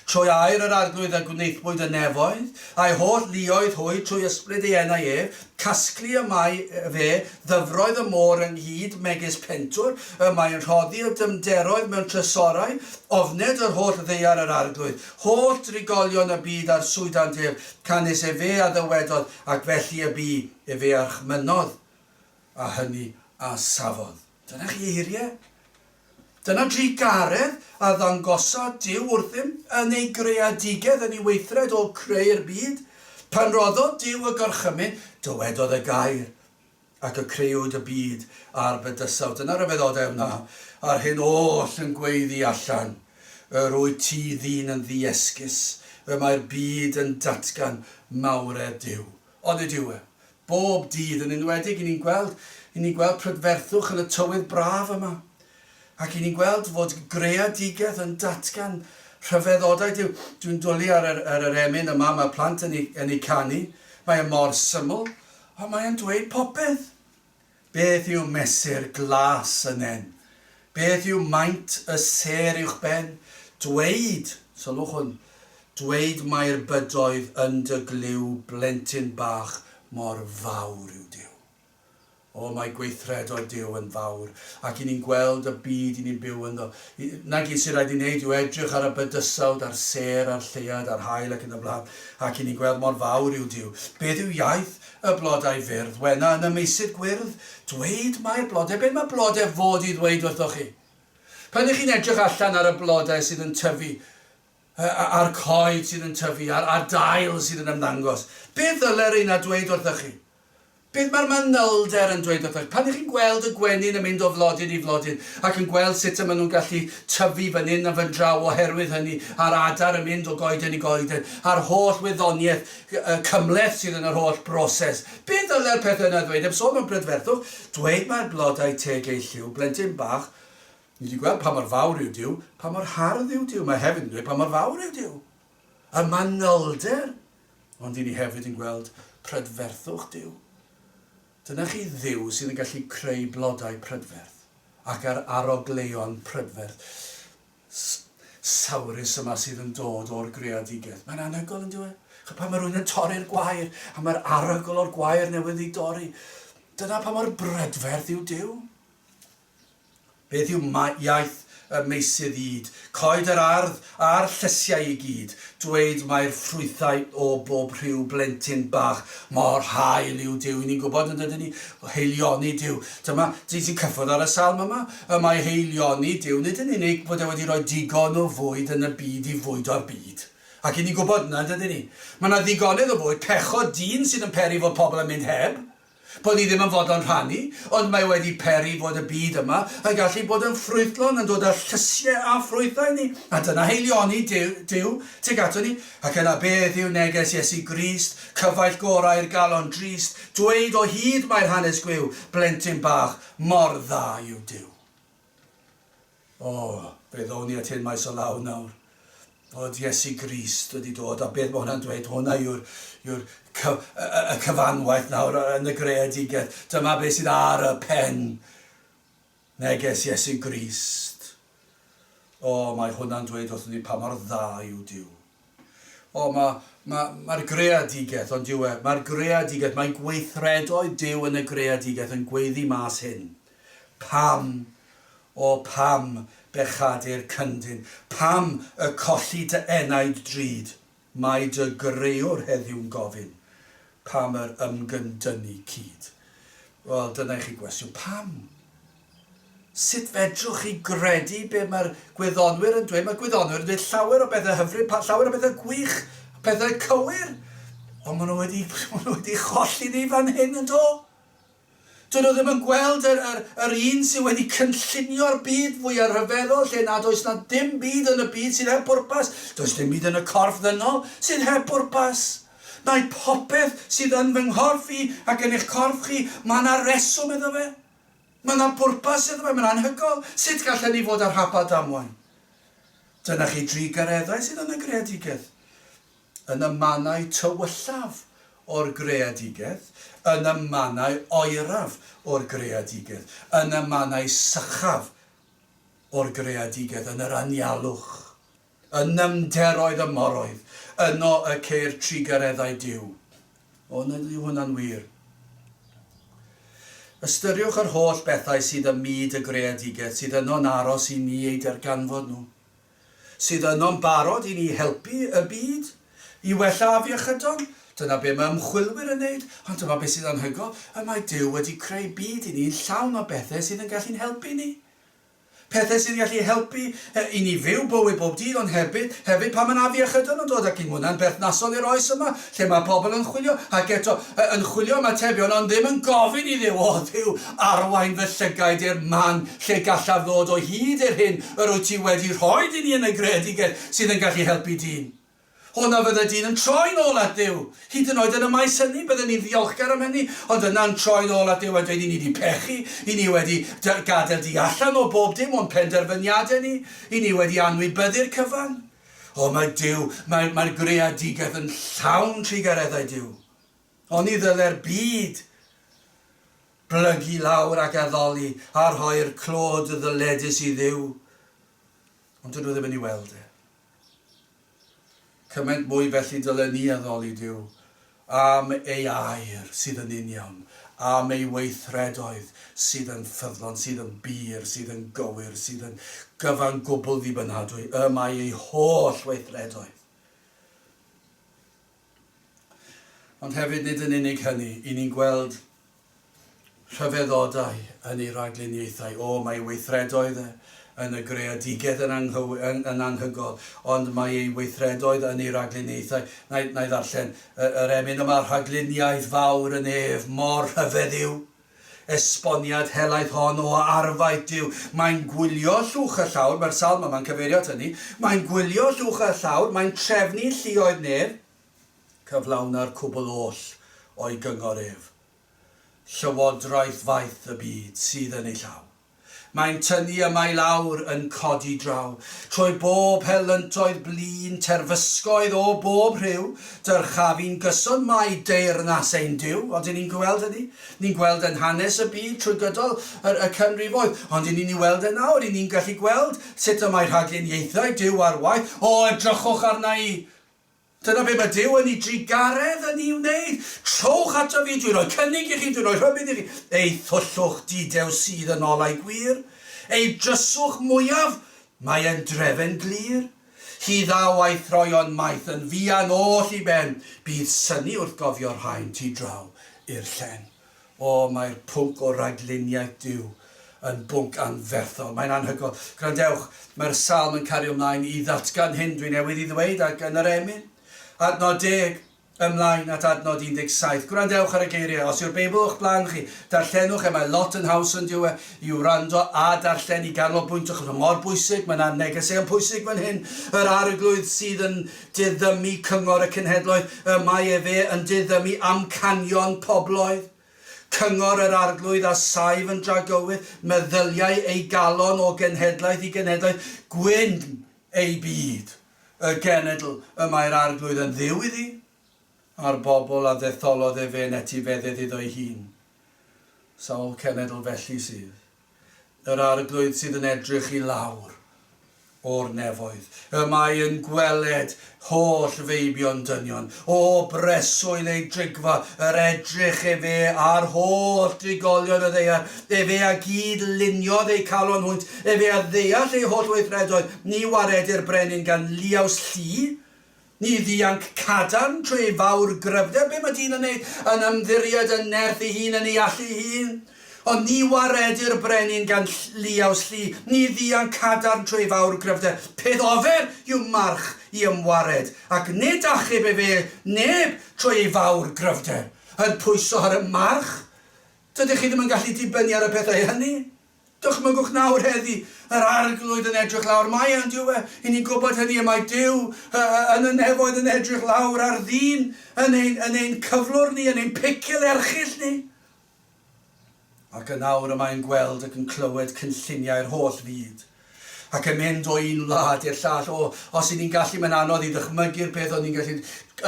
Trwy air yr Arglwydd y gwnaethpwyd y nefoedd, a'i holl luoedd hwy trwy ysbryd ei enau ef, casglu y mae fe ddyfroedd y môr ynghyd megis pentwr, y mae'n rhoddi y dyfnderoedd mewn trysorau, ofned yr holl ddaear yr Arglwydd, holl drigolion y byd arswydant ef, canys efe a ddywedodd, ac felly y bu, efe a rhmynodd, a hynny a safodd. Dyna chi eiriau. Dyna drugaredd a ddangosa Duw wrthym yn ei greadigedd, yn ei weithred o creu'r byd. Pan roddodd Duw y gorchymyn, dywedodd y gair, ac y creuwyd y byd a'r bydysawd. Dyna ryfeddodau wna, a'r hyn oll yn gweiddi allan. Yr wyt ti ddyn yn ddiesgus, y mae'r byd yn datgan mawredd Duw. Onid yw e? Bob dydd, yn enwedig, 'y ni'n gweld, 'y ni'n gweld prydferthwch yn y tywydd braf yma. Ac 'y ni'n gweld fod greadigaeth yn datgan rhyfeddodau Duw. Dwi'n dwlu ar yr, ar yr emyn yma mae plant yn ei, yn ei canu. Mae e mor syml, ond mae e'n dweud popeth. Beth yw mesur glas y nen? Beth yw maint y sêr uwchben? Dweud, sylwch hwn, dweud mai'r bydoedd yn dy glyw blentyn bach mor fawr yw Duw. O, mae gweithredoedd Duw yn fawr, ac 'y ni'n gweld y byd 'y ni'n byw ynddo. 'Na gyd sy'n rhaid i wneud yw edrych ar y bydysawd, a'r sêr, a'r lleuad, a'r haul ac yn y blaen, ac 'y ni'n gweld mor fawr yw Duw. Beth yw iaith Y blodau fyrdd wena yn y meysydd gwyrdd, dweud mai'r blodau, beth mae blodau fod i ddweud wrthoch chi? Pan ych chi'n edrych allan ar y blodau sydd yn tyfu, a'r coed sydd yn tyfu, a'r, a'r dail sydd yn ymddangos, beth ddyle rheina dweud wrthoch chi? Beth mae'r manylder yn dweud wrthoch chi? Pan ych chi'n gweld y gwenyn yn mynd o flodyn i flodyn ac yn gweld sut y maen nhw'n gallu tyfu fan hyn a fan draw oherwydd hynny, a'r adar yn mynd o goeden i goeden, a'r holl wyddoniaeth y cymhleth sydd yn yr holl broses. Beth ddyle'r pethau yna ddweud? Heb sôn am brydferthwch, dweud mae'r blodau teg eu lliw, blentyn bach, ni wedi gweld pa mor fawr yw Duw, pa mor hardd yw Duw, mae hefyd yn dweud pa mor fawr yw Duw. Y manylder, ond i ni hefyd yn gweld prydferthwch Duw. Dyna chi Dduw sydd yn gallu creu blodau prydferth ac ar arogleuon prydferth. sawrus yma sydd yn dod o'r greadigaeth. Mae'n anhygoel yn dyw e? Ch'od pan mae rhywun yn torri'r gwair a mae'r arogl o'r gwair newydd ei dorri. Dyna pa mor brydferth yw Duw. Beth yw iaith y meysydd ŷd, coed yr ardd a'r llysiau i gyd, dweud mai'r ffrwythau o bob rhyw blentyn bach mor hael yw Duw. 'Y ni'n gwybod yn dydyn ni, haelioni Duw. Dyma, dyn sy'n cyffwrdd ar y salm yma, y mae haelioni Duw, nid yn unig bod e wedi rhoi digon o fwyd yn y byd i fwydo'r byd. Ac 'y ni'n gwybod hwnna, yn dydyn ni? Mae 'na ddigonedd o fwyd, pechod dyn sydd yn peri fod pobl yn mynd heb. Bod ni ddim yn fodlon rhannu, ond mae wedi peri fod y byd yma yn gallu bod yn ffrwythlon, yn dod â llysiau a ffrwythau i ni. A dyna haelioni Duw tuag aton ni. Ac yna beth yw neges Iesu Grist, cyfaill gorau'r galon drist, dweud o hyd mae'r hanes gwiw, blentyn bach, mor dda yw Duw. O, fe ddown ni at hyn maes o law nawr. Fod Iesu Grist wedi dod, a beth mae hwnna'n dweud? Hwnna yw'r yw cy, y, y cyfanwaith nawr yn y greadigaeth. Dyma beth sydd ar y pen. Neges Iesu Grist. O, mae hwnna'n dweud wrthyn ni pa mor dda yw Duw. O, mae, mae, mae'r greadigaeth, ond yw e, mae'r greadigaeth, mae gweithredoedd Duw yn y greadigaeth yn gweiddi mas hyn. Pam, o pam, bechadur cyndyn, pam y colli dy enaid drud? Mae dy Grëwr heddiw'n gofyn, pam yr ymgyndynnu cyd? Wel, dyna i chi gwestiwn, pam? Sut fedrwch chi gredu be mae'r gwyddonwyr yn dweud? Mae gwyddonwyr yn dweud llawer o bethau hyfryd, llawer o bethau gwych, pethau cywir, ond maen nhw wedi, maen nhw wedi cholli ni fan hyn yn do? Dyn nhw ddim yn gweld yr, yr, yr un sydd wedi cynllunio'r byd fwyaf rhyfeddol lle nad oes na dim byd yn y byd sydd heb bwrpas. Does dim byd yn y corff ddynol sydd heb bwrpas. Mae popeth sydd yn fy nghorff i ac yn eich corff chi, mae yna reswm iddo fe. Mae yna bwrpas iddo fe, mae'n anhygoel. Sut gallen ni fod ar hap a damwain? Dyna chi dri gareddau sydd yn y greadigaeth. Yn y mannau tywyllaf o'r greadigaeth, yn y mannau oeraf o'r greadigaeth, yn y mannau sychaf o'r greadigaeth, yn yr anialwch, yn nyfnderoedd y moroedd, yno y ceir trugareddau Duw. O, nad yw hwnna'n wir? Ystyriwch yr holl bethau sydd ym myd y greadigaeth sydd yno'n aros i ni eu darganfod nhw. sydd yno'n barod i ni helpu y byd i wella afiechydon. Dyna be mae ymchwilwyr yn wneud, ond dyma beth sydd anhygoel, y mae Duw wedi creu byd i ni'n llawn o bethau sydd yn gallu'n helpu ni. Pethau sydd yn gallu helpu i ni fyw bywyd bob dydd, ond hefyd, hefyd pan mae'n afiechydon yn dod, ac i hwnna'n berthnasol i'r oes yma, lle mae pobl yn chwilio, ac eto, yn chwilio am atebion, ond ddim yn gofyn i Dduw, O Dduw, arwain fy llygaid i'r man lle gallaf ddod o hyd i'r hyn yr wyt ti wedi rhoid i ni yn y greadigaeth sydd yn gallu helpu dyn. O, na fydde dyn yn troi'n ôl at Dduw! Hyd yn oed yn y maes hynny, bydden ni'n ddiolchgar am hynny, ond yna'n troi'n ôl at Dduw a dweud, 'I ni 'di pechu, 'i ni wedi gadael di allan o bob dim o'n penderfyniadau ni, 'i ni wedi anwybyddu'r cyfan. O, mae Duw, mae, mae'r greadigaeth yn llawn trugareddau Duw. Oni ddyle'r byd blygu lawr ac addoli a rhoi'r clod ddyledus i Dduw? Ond dydyn nhw ddim yn ei weld e. Cymaint mwy felly dylen ni addoli Duw am ei air sydd yn union, am ei weithredoedd sydd yn ffyddlon, sydd yn bur, sydd yn gywir, sydd yn gyfan gwbl ddibynadwy. Y mae ei holl weithredoedd. Ond hefyd nid yn unig hynny, i ni'n gweld rhyfeddodau yn ei ragluniaethau. O, mae ei weithredoedd e yn y greadigaeth yn, yn, yn anhygoel, ond mae ei weithredoedd yn ei ragluniaethau. Na, na i ddarllen yr emyn yma, rhagluniaeth fawr yn ef, mor rhyfedd yw. Esboniad helaeth hon o arfaeth Duw. Mae'n gwylio llwch y llawr, mae'r salm yma'n cyfeirio at hynny, mae'n gwylio llwch y llawr, mae'n trefnu lluoedd nef, cyflawna'r cwbl oll o'i gyngor ef. Llywodraeth faith y byd sydd yn ei llaw. Mae'n tynnu yma i lawr, yn codi draw. Trwy bob helyntoedd blin, terfysgoedd o bob rhyw, dyrchafu'n gyson mae deyrnas ein Duw. Ond 'yn ni'n gweld hynny? Ni'n gweld yn hanes y byd trwy gydol yr, y canrifoedd. Ond 'yn ni'n ei weld e nawr, 'yn ni'n gallu gweld sut y mae rhagluniaethau Duw ar waith. O, edrychwch arna i! Dyna be mae Duw yn ei drugaredd yn ei wneud. Trowch ato fi, dwi'n rhoi cynnig i chi, dwi'n rhoi rhybudd i chi. Ei thwllwch didew sydd yn olau gwir, ei dryswch mwyaf, mae e'n drefen glir. Hi ddaw a'i throion maith yn fuan oll i ben, bydd synnu wrth gofio'r rhain tu draw i'r llen. O, mae'r pwnc o ragluniaeth Duw yn bwnc anferthol. Mae'n anhygoel. Gwrandewch, mae'r salm yn cario ymlaen i ddatgan hyn dwi newydd i ddweud ac yn yr emyn. Adnod deg. Ymlaen at adnod 17. Gwrandewch ar y geiriau. Os yw'r Beibl o'ch blaen chi, darllenwch e. Mae lot yn haws yn dyw e i wrando a darllen, i ganolbwyntio, achos mae mor bwysig, mae 'na negeseuon pwysig fan hyn. Yr Arglwydd sydd yn diddymu cyngor y cenhedloedd, y mae efe yn diddymu amcanion pobloedd. Cyngor yr Arglwydd a saif yn dragywydd, meddyliau ei galon o genhedlaeth i genhedlaeth, gwyn ei byd. Y genedl y mae'r Arglwydd yn Dduw iddi, a'r bobl a ddetholodd efe yn etifeddydd iddo ei hun. Sawl cenedl felly sydd. Yr Arglwydd sydd yn edrych i lawr o'r nefoedd. Y mae yn gweled holl feibion dynion. O breswyl ei drigfa, yr edrych efe ar holl drigolion y ddaear. Efe a gyd luniodd eu calon hwynt, efe a ddeall eu holl weithredoedd, ni waredir brenin gan liaws llu, ni ddianc cadarn trwy ei fawr gryfder, be mae dyn yn wneud? Yn ymddiried yn nerth ei hun, yn ei allu ei hun. Ond ni waredir brenin gan liaws llu, ni ddianc cadarn trwy ei fawr gryfder. Peth ofer yw march i ymwared, ac nid achub efe neb trwy ei fawr gryfder. Yn pwyso ar y march, Dydych chi ddim yn gallu dibynnu ar y pethau hynny. Dychmygwch nawr heddi, yr Arglwydd yn edrych lawr. Mae e, on'd yw e? I ni'n gwybod hynny, y mae Duw yn y nefoedd yn edrych lawr ar ddyn yn ein, yn ein cyflwr ni, yn ein picil erchyll ni. Ac yn awr y mae'n gweld ac yn clywed cynlluniau'r holl fyd. Ac yn mynd o un wlad i'r llall. O, os 'y ni'n gallu, mae'n anodd i ddychmygu'r peth, ond ni'n gallu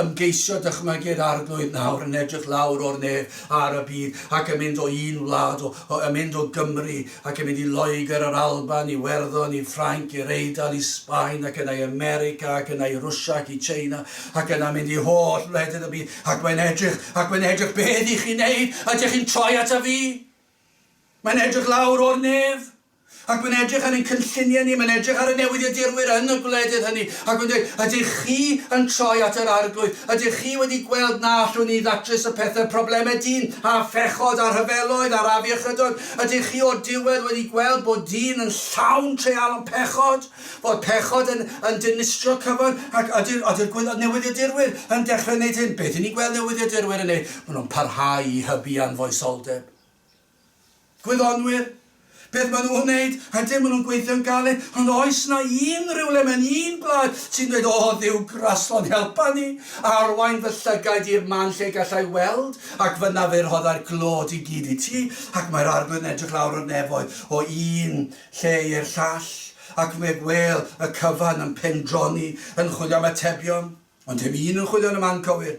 ymgeisio dychmygu'r Arglwydd nawr yn edrych lawr o'r nef ar y byd, ac yn mynd o un wlad, o, o, yn mynd o Gymru, ac yn mynd i Loegr, yr Alban, Iwerddon, i Ffrainc, i'r Eidal, i Sbaen, ac yna i America, ac yna i Rwsia, ac i China, ac yna mynd i holl wledydd y byd, ac mae'n edrych, ac mae'n edrych, beth y'ch chi'n neud? Ydych chi'n troi ata fi? Mae'n edrych lawr o'r nef. Ac mae'n edrych ar ein cynlluniau ni, mae'n edrych ar y newyddiadurwyr yn y gwledydd hynny, ac mae'n dweud, ydych chi yn troi at yr Arglwydd? Ydych chi wedi gweld na allwn ni ddatrys y pethau, problemau dyn, a phechod, a rhyfeloedd, a'r afiechydon? Ydych chi o'r diwedd wedi gweld bod dyn yn llawn treialon pechod? Fod pechod yn, yn dinistrio cyfan? Ac ydy'r, ydy'r gwydd, newyddiadurwyr yn dechrau wneud hyn? Beth y'n ni'n gweld newyddiadurwyr yn wneud? Maen nhw'n parhau i hybu anfoesoldeb. Gwyddonwyr, beth maen nhw'n wneud? Ydyn, maen nhw'n gweithio'n galed, ond oes 'na unrhyw le mewn un gwlad sy'n dweud, 'O, Dduw graslon, helpa ni, arwain fy llygaid i'r man lle galla i weld, ac fyna fe rhoddai'r glod i gyd i ti'? Ac mae'r Arglwydd yn edrych lawr o'r nefoedd, o un lle i'r llall, ac fe gwêl y cyfan yn pendroni, yn chwilio am atebion, ond dim un yn chwilio yn y man cywir.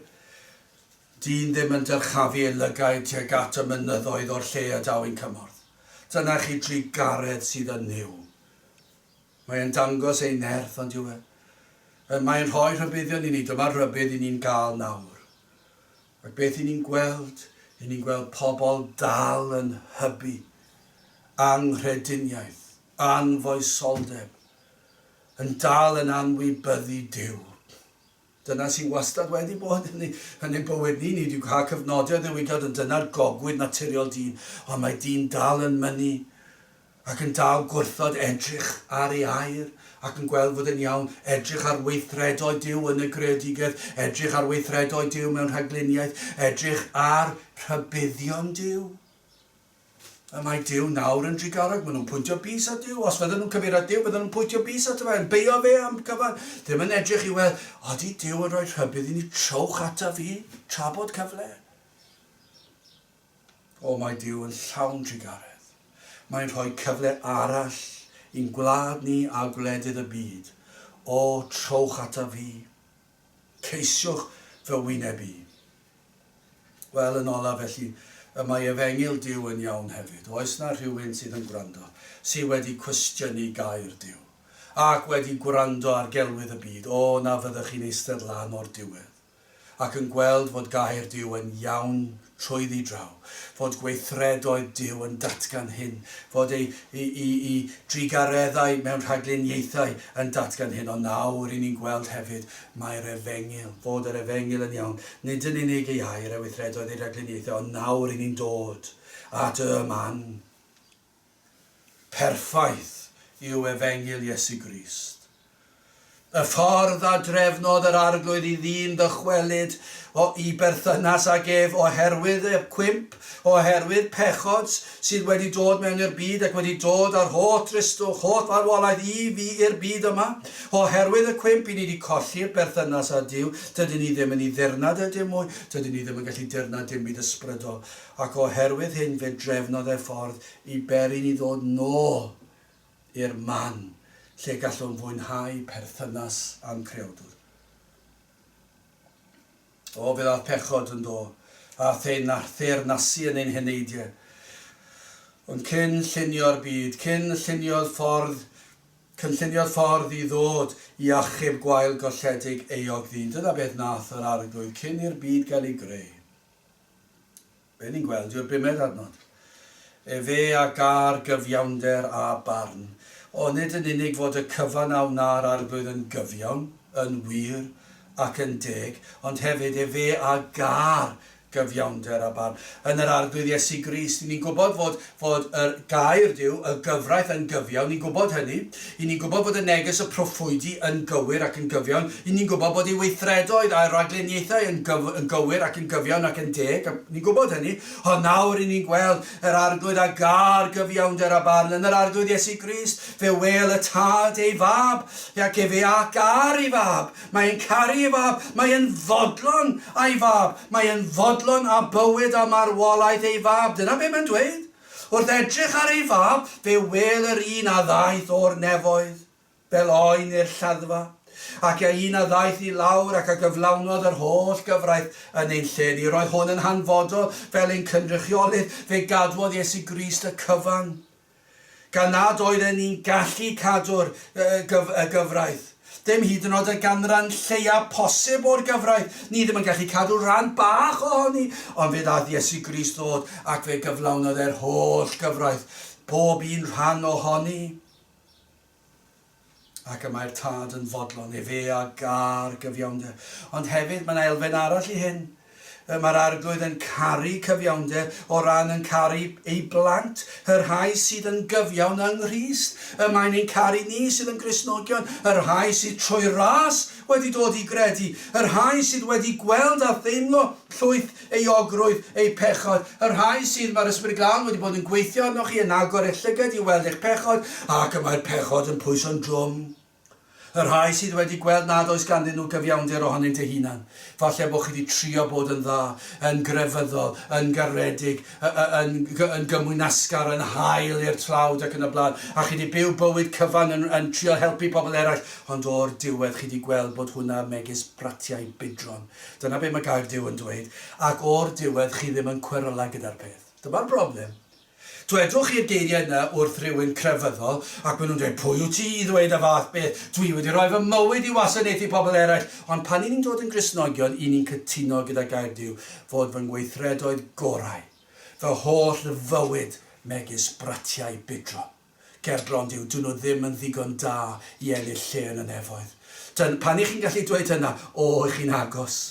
Dyn ddim yn dyrchafu ei lygaid tuag at y mynyddoedd o'r lle y daw ein cymorth. Dyna chi drugaredd sydd yn Nuw. Mae e'n dangos ei nerth, on'd yw e? Mae e'n rhoi rhybuddion i ni, dyma'r rhybudd i ni'n gael nawr. Ac beth i ni'n gweld? I ni'n gweld pobl dal yn hybu anghrediniaeth, anfoesoldeb, yn dal yn anwybyddu Duw. Dyna sydd wastad wedi bod yn yn ein bywyd ni. Ni wedi cael cyfnodau o ddiwygiad, ond dyna'r gogwydd naturiol dyn. Ond mae dyn dal yn mynnu ac yn dal gwrthod edrych ar ei air ac yn gweld fod e'n iawn, edrych ar weithredoedd Duw yn y greadigaeth, edrych ar weithredoedd Duw mewn rhagluniaeth, edrych ar rhybuddion Duw. Y mae Duw nawr yn drugarog. Maen nhw'n pwyntio bys at Duw. Os fydden nhw'n cyfeirio at Duw, bydden nhw'n pwyntio bys ato fe, yn beio fe am cyfan. Ddim yn edrych i weld, odi Duw yn rhoi rhybudd i ni, trowch ata fi, tra bod cyfle. O, mae Duw yn llawn trugaredd. Mae'n rhoi cyfle arall i'n gwlad ni a gwledydd y byd. O, trowch ata fi. Ceisiwch fy wyneb i. Wel, yn olaf felly, y mae Efengyl Duw yn iawn hefyd. Oes 'na rhywun sydd yn gwrando, sydd wedi cwestiynu gair Duw, ac wedi gwrando ar gelwydd y byd, o, na fyddech chi'n eistedd lan o'r diwedd, ac yn gweld fod gair Duw yn iawn trwyddi draw, fod gweithredoedd Duw yn datgan hyn, fod ei, i, i, i drugareddau mewn rhagluniaethau yn datgan hyn, ond nawr 'y ni'n gweld hefyd Mae'r Efengyl, fod yr Efengyl yn iawn, nid yn unig ei air a'i weithredoedd ei rhagluniaethau, ond nawr 'y ni'n dod at y man perffaith yw Efengyl Iesu Grist. Y ffordd a drefnodd yr Arglwydd i ddyn ddychwelyd o'i berthynas ag ef oherwydd y cwymp, oherwydd pechod sydd wedi dod mewn i'r byd ac wedi dod â'r holl dristwch, holl farwolaeth i fi i'r byd yma. Oherwydd y cwymp, i ni wedi colli'r berthynas â Duw, dydyn ni ddim yn ei ddirnad e dim mwy, dydyn ni ddim yn gallu dirnad dim byd ysbrydol. Ac oherwydd hyn fe drefnodd e ffordd i beri ni ddod nôl i'r man lle gallwn fwynhau perthynas â'n Creawdwr. O, fe ddaeth pechod yn do, a theyrnasu yn ein heneidiau. Ond cyn llunio'r byd, cyn lluniodd ffordd, cynlluniodd ffordd i ddod i achub gwael golledig euog ddyn. Dyna beth nath yr Arglwydd cyn i'r byd gael ei greu. Be ni'n gweld yw'r bumed adnod. Efe a gâr gyfiawnder a barn. O, nid yn unig fod y cyfan a wna'r Arglwydd yn gyfiawn, yn wir, ac yn deg, ond hefyd efe a gâr gyfiawnder a barn. Yn yr Arglwydd Iesu Grist, 'y ni'n gwybod fod, fod yr gair Duw, y gyfraith yn gyfiawn, ni'n gwybod hynny. 'Y ni'n gwybod fod y neges y proffwydi yn gywir ac yn gyfiawn. 'Y ni'n gwybod bod ei weithredoedd a'i ragluniaethau yn gyf yn gywir ac yn gyfiawn ac yn deg, a ni'n gwybod hynny. Ond nawr 'y ni'n gweld yr Arglwydd a gâr gyfiawnder a barn yn yr Arglwydd Iesu Grist. Fe wêl y Tad ei Fab, ac efe a gâr ei Fab. Mae e'n caru ei Fab, mae e'n fodlon â'i Fab, mae e'n fodlon â bywyd a marwolaeth ei Fab. Dyna be mae'n dweud. Wrth edrych ar ei Fab, fe wêl yr un a ddaeth o'r nefoedd, fel oen i'r lladdfa, ac y un a ddaeth i lawr ac a gyflawnodd yr holl gyfraith yn ein lle ni. Roedd hwn yn hanfodol fel ein cynrychiolydd, fe gadwodd Iesu Grist y cyfan. Gan nad oedden ni'n gallu cadw'r y gyfraith, dim hyd yn oed y ganran lleia posib o'r gyfraith, ni ddim yn gallu cadw rhan bach ohoni, ond fe ddaeth Iesu Grist ddod ac fe gyflawnodd e'r holl gyfraith, pob un rhan ohoni. Ac y mae'r Tad yn fodlon, efe a gâr gyfiawnder. Ond hefyd, mae yna elfen arall i hyn. Y mae'r Arglwydd yn caru cyfiawnder o ran yn caru ei blant, y rhai sydd yn gyfiawn yng Nghrist. Y mae'n ein caru ni sydd yn Gristnogion, y rhai sydd trwy ras wedi dod i gredu, y rhai sydd wedi gweld a theimlo llwyth euogrwydd eu pechod, y rhai sydd, mae'r Ysbryd Glân wedi bod yn gweithio arnoch chi, yn agor eich llygad i weld eich pechod, ac y mae'r pechod yn pwyso'n drwm. Y rhai sydd wedi gweld nad oes ganddyn nhw gyfiawnder ohonynt eu hunan. Falle bod chi wedi trio bod yn dda, yn grefyddol, yn garedig, yn, yn gymwynasgar, yn hael i'r tlawd ac yn y blaen, a chi wedi byw bywyd cyfan yn, yn trio helpu pobl eraill, ond o'r diwedd chi wedi gweld bod hwnna megis bratiau budron. Dyna be mae gair Duw yn dweud, ac o'r diwedd chi ddim yn cweryla gyda'r peth. Dyma'r broblem. Dwedwch chi'r geiriau yna wrth rhywun crefyddol, ac maen nhw'n dweud, pwy wyt ti i ddweud y fath beth? Dwi wedi rhoi fy mywyd i wasanaethu pobl eraill. Ond pan 'y ni'n dod yn Gristnogion, 'y ni'n cytuno gyda gair Duw fod fy ngweithredoedd gorau, fy holl fywyd megis bratiau budron. Gerbron Duw, dyn nhw ddim yn ddigon da i ennill lle yn y nefoedd. Dyn, pan 'ych chi'n gallu dweud hynna, o, 'ych chi'n agos.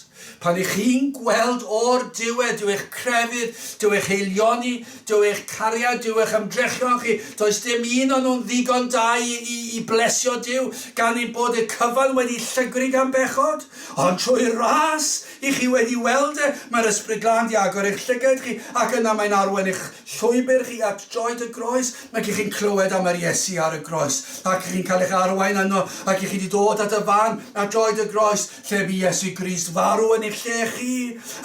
Pan 'ych chi'n gweld o'r diwedd, dyw eich crefydd, dyw eich haelioni, dyw eich cariad, dyw eich ymdrechion chi, does dim un o'n nhw'n ddigon da i, i, i blesio Duw, gan ein bod y cyfan wedi llygru gan bechod. Ond trwy ras, 'ych chi wedi weld e, mae'r Ysbryd Glân 'di agor eich llygaid chi, ac yna mae'n arwain eich llwybr chi at droed y groes, ac 'ych chi'n clywed am yr Iesu ar y groes, ac 'ych chi'n cael eich arwain yno, ac 'ych chi 'di dod at y fan at droed y groes, lle bu Iesu Grist farw yn eich lle chi,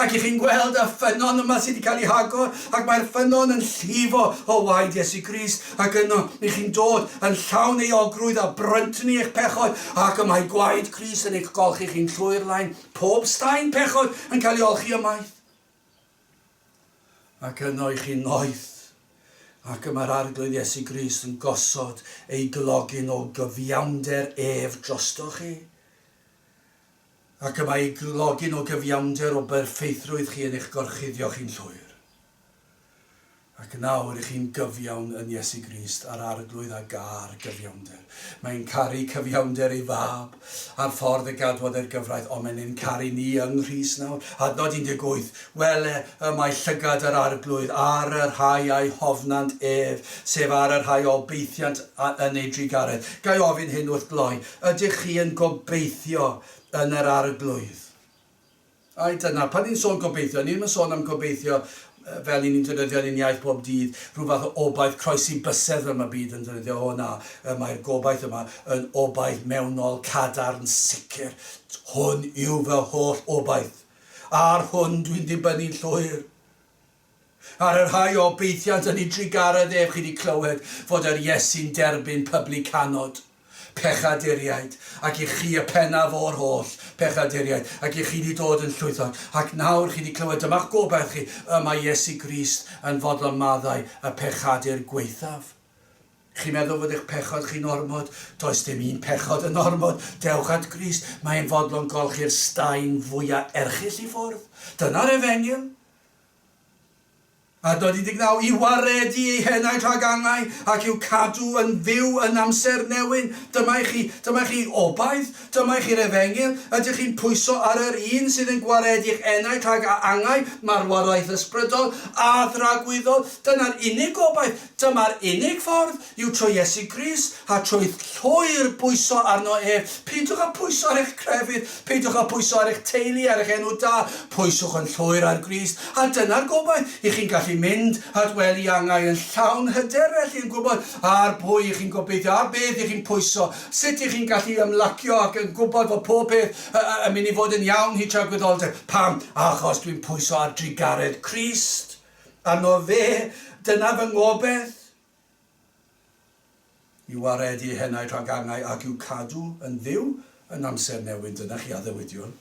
ac 'ych chi'n gweld y ffynnon yma sydd 'di cael ei hagor, ac mae'r ffynnon yn llifo o waed Iesu Grist, ac yno 'ych chi'n dod yn llawn euogrwydd a bryntni eich pechod, ac y mae gwaed Crist yn eich golchi chi'n llwyr lain, pob staen pechod yn cael ei olchi ymaith. Ac yno i chi noeth, ac y mae'r Arglwydd Iesu Grist yn gosod ei glogyn o gyfiawnder ef drostoch chi. Ac y mae ei glogyn o gyfiawnder o berffeithrwydd chi yn eich gorchuddio chi'n llwyr. Ac nawr ych chi'n gyfiawn yn Iesu Grist, a'r Arglwydd a gâr gyfiawnder. Mae'n caru cyfiawnder ei Fab, a'r ffordd y gadwodd e'r gyfraith, ond mae'n ein caru ni yng Nghrist nawr. Adnod 18, Wele, y mae llygad yr Arglwydd ar y rhai a'i hofnant ef, sef ar y rhai obeithiant yn ei drugaredd. Ga i ofyn hyn wrth gloi, ydych chi yn gobeithio yn yr Arglwydd? Ai dyna, pan ni'n sôn gobeithio, ni ddim yn sôn am gobeithio fel 'y ni'n defnyddio yn ein iaith bob dydd, rhyw fath o obaith croesi bysedd fel mae'r byd yn defnyddio, o na, y mae'r gobaith yma yn obaith mewnol, cadarn, sicr. Hwn yw fy holl obaith. Ar hwn dwi'n dibynnu'n llwyr. Ar y rhai obeithiant yn ei drugaredd ef, chi 'di clywed fod yr Iesu'n derbyn publicanod, pechaduriaid, ac i chi y pennaf o'r holl pechaduriaid, ac i chi 'di dod yn llwythog, ac nawr chi 'di clywed, dyma'ch gobaith chi, y mae Iesu Grist yn fodlon maddau y pechadur gwaethaf. Chi'n meddwl fod eich pechod chi'n ormod? Does dim un pechod yn ormod. Dewch at Grist, mae e'n fodlon golchi'r staen fwya erchyll i ffwrdd. Dyna'r efengyl. Adnod 19, I waredu eu henaid rhag angau, ac i'w cadw yn fyw yn amser newyn. Dyma i chi, dyma i chi obaith, dyma i chi'r efengyl. Ydych chi'n pwyso ar yr un sydd yn gwaredu'ch enaid rhag angau, marwolaeth ysbrydol a thragwyddol? Dyna'r unig obaith, dyma'r unig ffordd. Yw trwy Iesu Grist, a trwy llwyr bwyso arno ef. Peidiwch â pwyso ar eich crefydd, peidiwch â pwyso ar eich teulu, ar eich enw da, pwyswch yn llwyr ar Grist, a dyna'r gobaith, i chi'n gallu mynd at wely angau yn llawn hyder felly, yn gwybod ar bwy i chi'n gobeithio, ar beth i chi'n pwyso, sut i chi'n gallu ymlacio ac yn gwybod fod pob peth yn mynd i fod yn iawn hyd tragwyddoldeb. Pam? Achos dwi'n pwyso ar drugaredd Crist. Arno fe, dyna fy ngobaith. I waredu eu henaid rhag angau ac i'w cadw yn fyw yn amser newyn, dyna chi addewidion.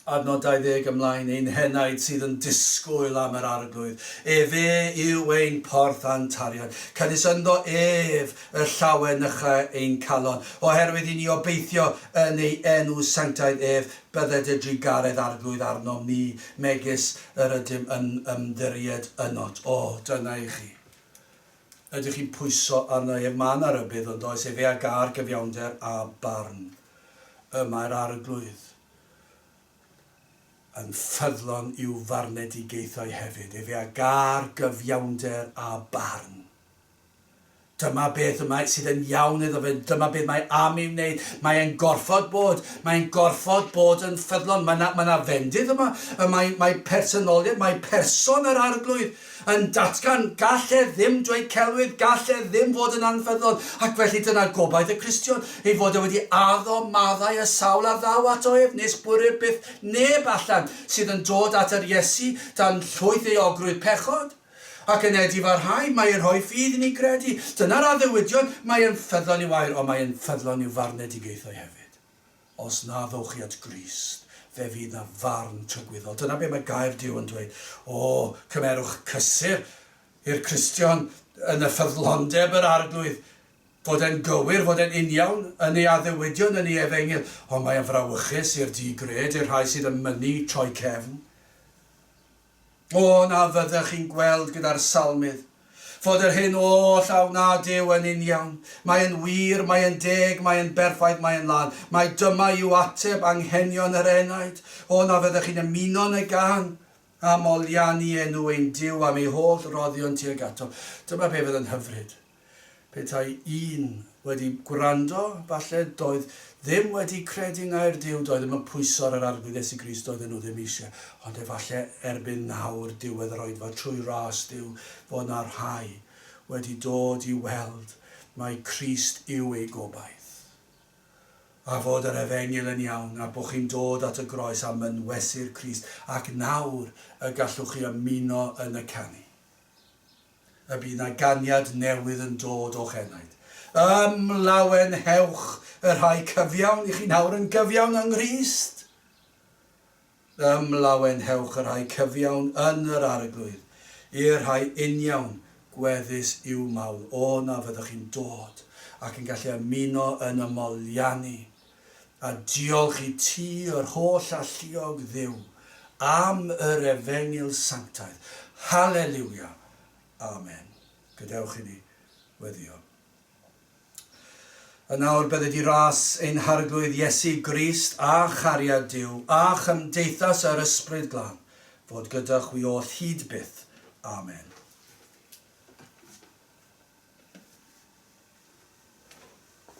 Adnod 20 ymlaen, ein henaid sydd yn disgwyl am yr Arglwydd. Efe yw ein porth a'n tarian. Canys ynddo ef y llawenycha ein calon, oherwydd i ni obeithio yn ei enw sanctaidd ef, bydded y drugaredd Arglwydd arnom ni, megis yr ydym yn ymddiried ynot. O, dyna i chi. Ydych chi'n pwyso arno ef? Mae yna rybudd, ond oes, efe a gâr gyfiawnder a barn. Y mae'r Arglwydd yn ffyddlon i'w farnedigaethau hefyd. Efe a gâr gyfiawnder a barn. Dyma beth y mae, sydd yn iawn iddo fe, dyma beth mae am ei wneud. Mae e'n gorfod bod, mae e'n gorfod bod yn ffyddlon. Mae 'na, mae 'na fendith yma, y mae, mae personoliaeth, mae person yr Arglwydd yn datgan, gall e ddim dweud celwydd, gall e ddim fod yn anffyddlon. Ac felly dyna gobaith y Cristion, ei fod e wedi addo maddau y sawl a ddaw ato ef, nes bwrir byth neb allan sydd yn dod at yr Iesu dan llwyth euogrwydd pechod. Ac yn edifarhau, mae e'n rhoi ffydd i ni gredu. Dyna'r addewidion, mae e'n ffyddlon i'w air, ond mae e'n ffyddlon i'w farnedigaethau hefyd. Os na ddowch chi at Grist, fe fydd 'na farn tragwyddol. Dyna be mae gair Duw yn dweud. O, cymerwch cysur i'r Cristion yn y ffyddlondeb yr Arglwydd, fod e'n gywir, fod e'n uniawn yn ei addewidion, yn ei efengyl. Ond mae e'n frawychus i'r di-gred, i'r rhai sydd yn mynnu troi cefn. O, na fyddech chi'n gweld gyda'r Salmydd, fod yr hyn oll a wna Duw yn uniawn. Mae yn wir, mae yn deg, mae yn berffaith, mae yn lân. Mai dyma yw ateb anghenion yr enaid. O, na fyddech chi'n ymuno yn y gân, a moliannu enw ein Duw am ei holl roddion tuag ato. Dyma be fydd yn hyfryd. Petai un wedi gwrando, falle, doedd ddim wedi credu ngair Duw, doedd ddim yn pwyso ar yr Arglwydd Iesu Grist, doedden nhw ddim eisiau. Ond efallai erbyn nawr, diwedd yr oedfa, trwy ras Duw, fod 'na rhai wedi dod i weld mai Crist yw eu gobaith. A fod yr Efengyl yn iawn, a bod chi'n dod at y groes a mynwesu'r Crist, ac nawr y gallwch chi ymuno yn y canu. Y bydd 'na ganiad newydd yn dod o'ch enaid. Ymlawenhewch y rhai cyfiawn, i chi nawr yn gyfiawn yng Nghrist. Ymlawenhewch y rhai cyfiawn yn yr Arglwydd, i'r rhai uniawn gweddus i'w mawl. O, na fyddwch chi'n dod ac yn gallu ymuno yn y moliannu A diolch i ti, yr holl alluog Dduw, am yr Efengyl sanctaidd. Haleliwia! Amen. Gadewch i ni weddïo. A nawr bydded i ras ein Harglwydd Iesu Grist a chariad Duw a chymdeithas yr Ysbryd Glân fod gyda chwi oll hyd byth. Amen.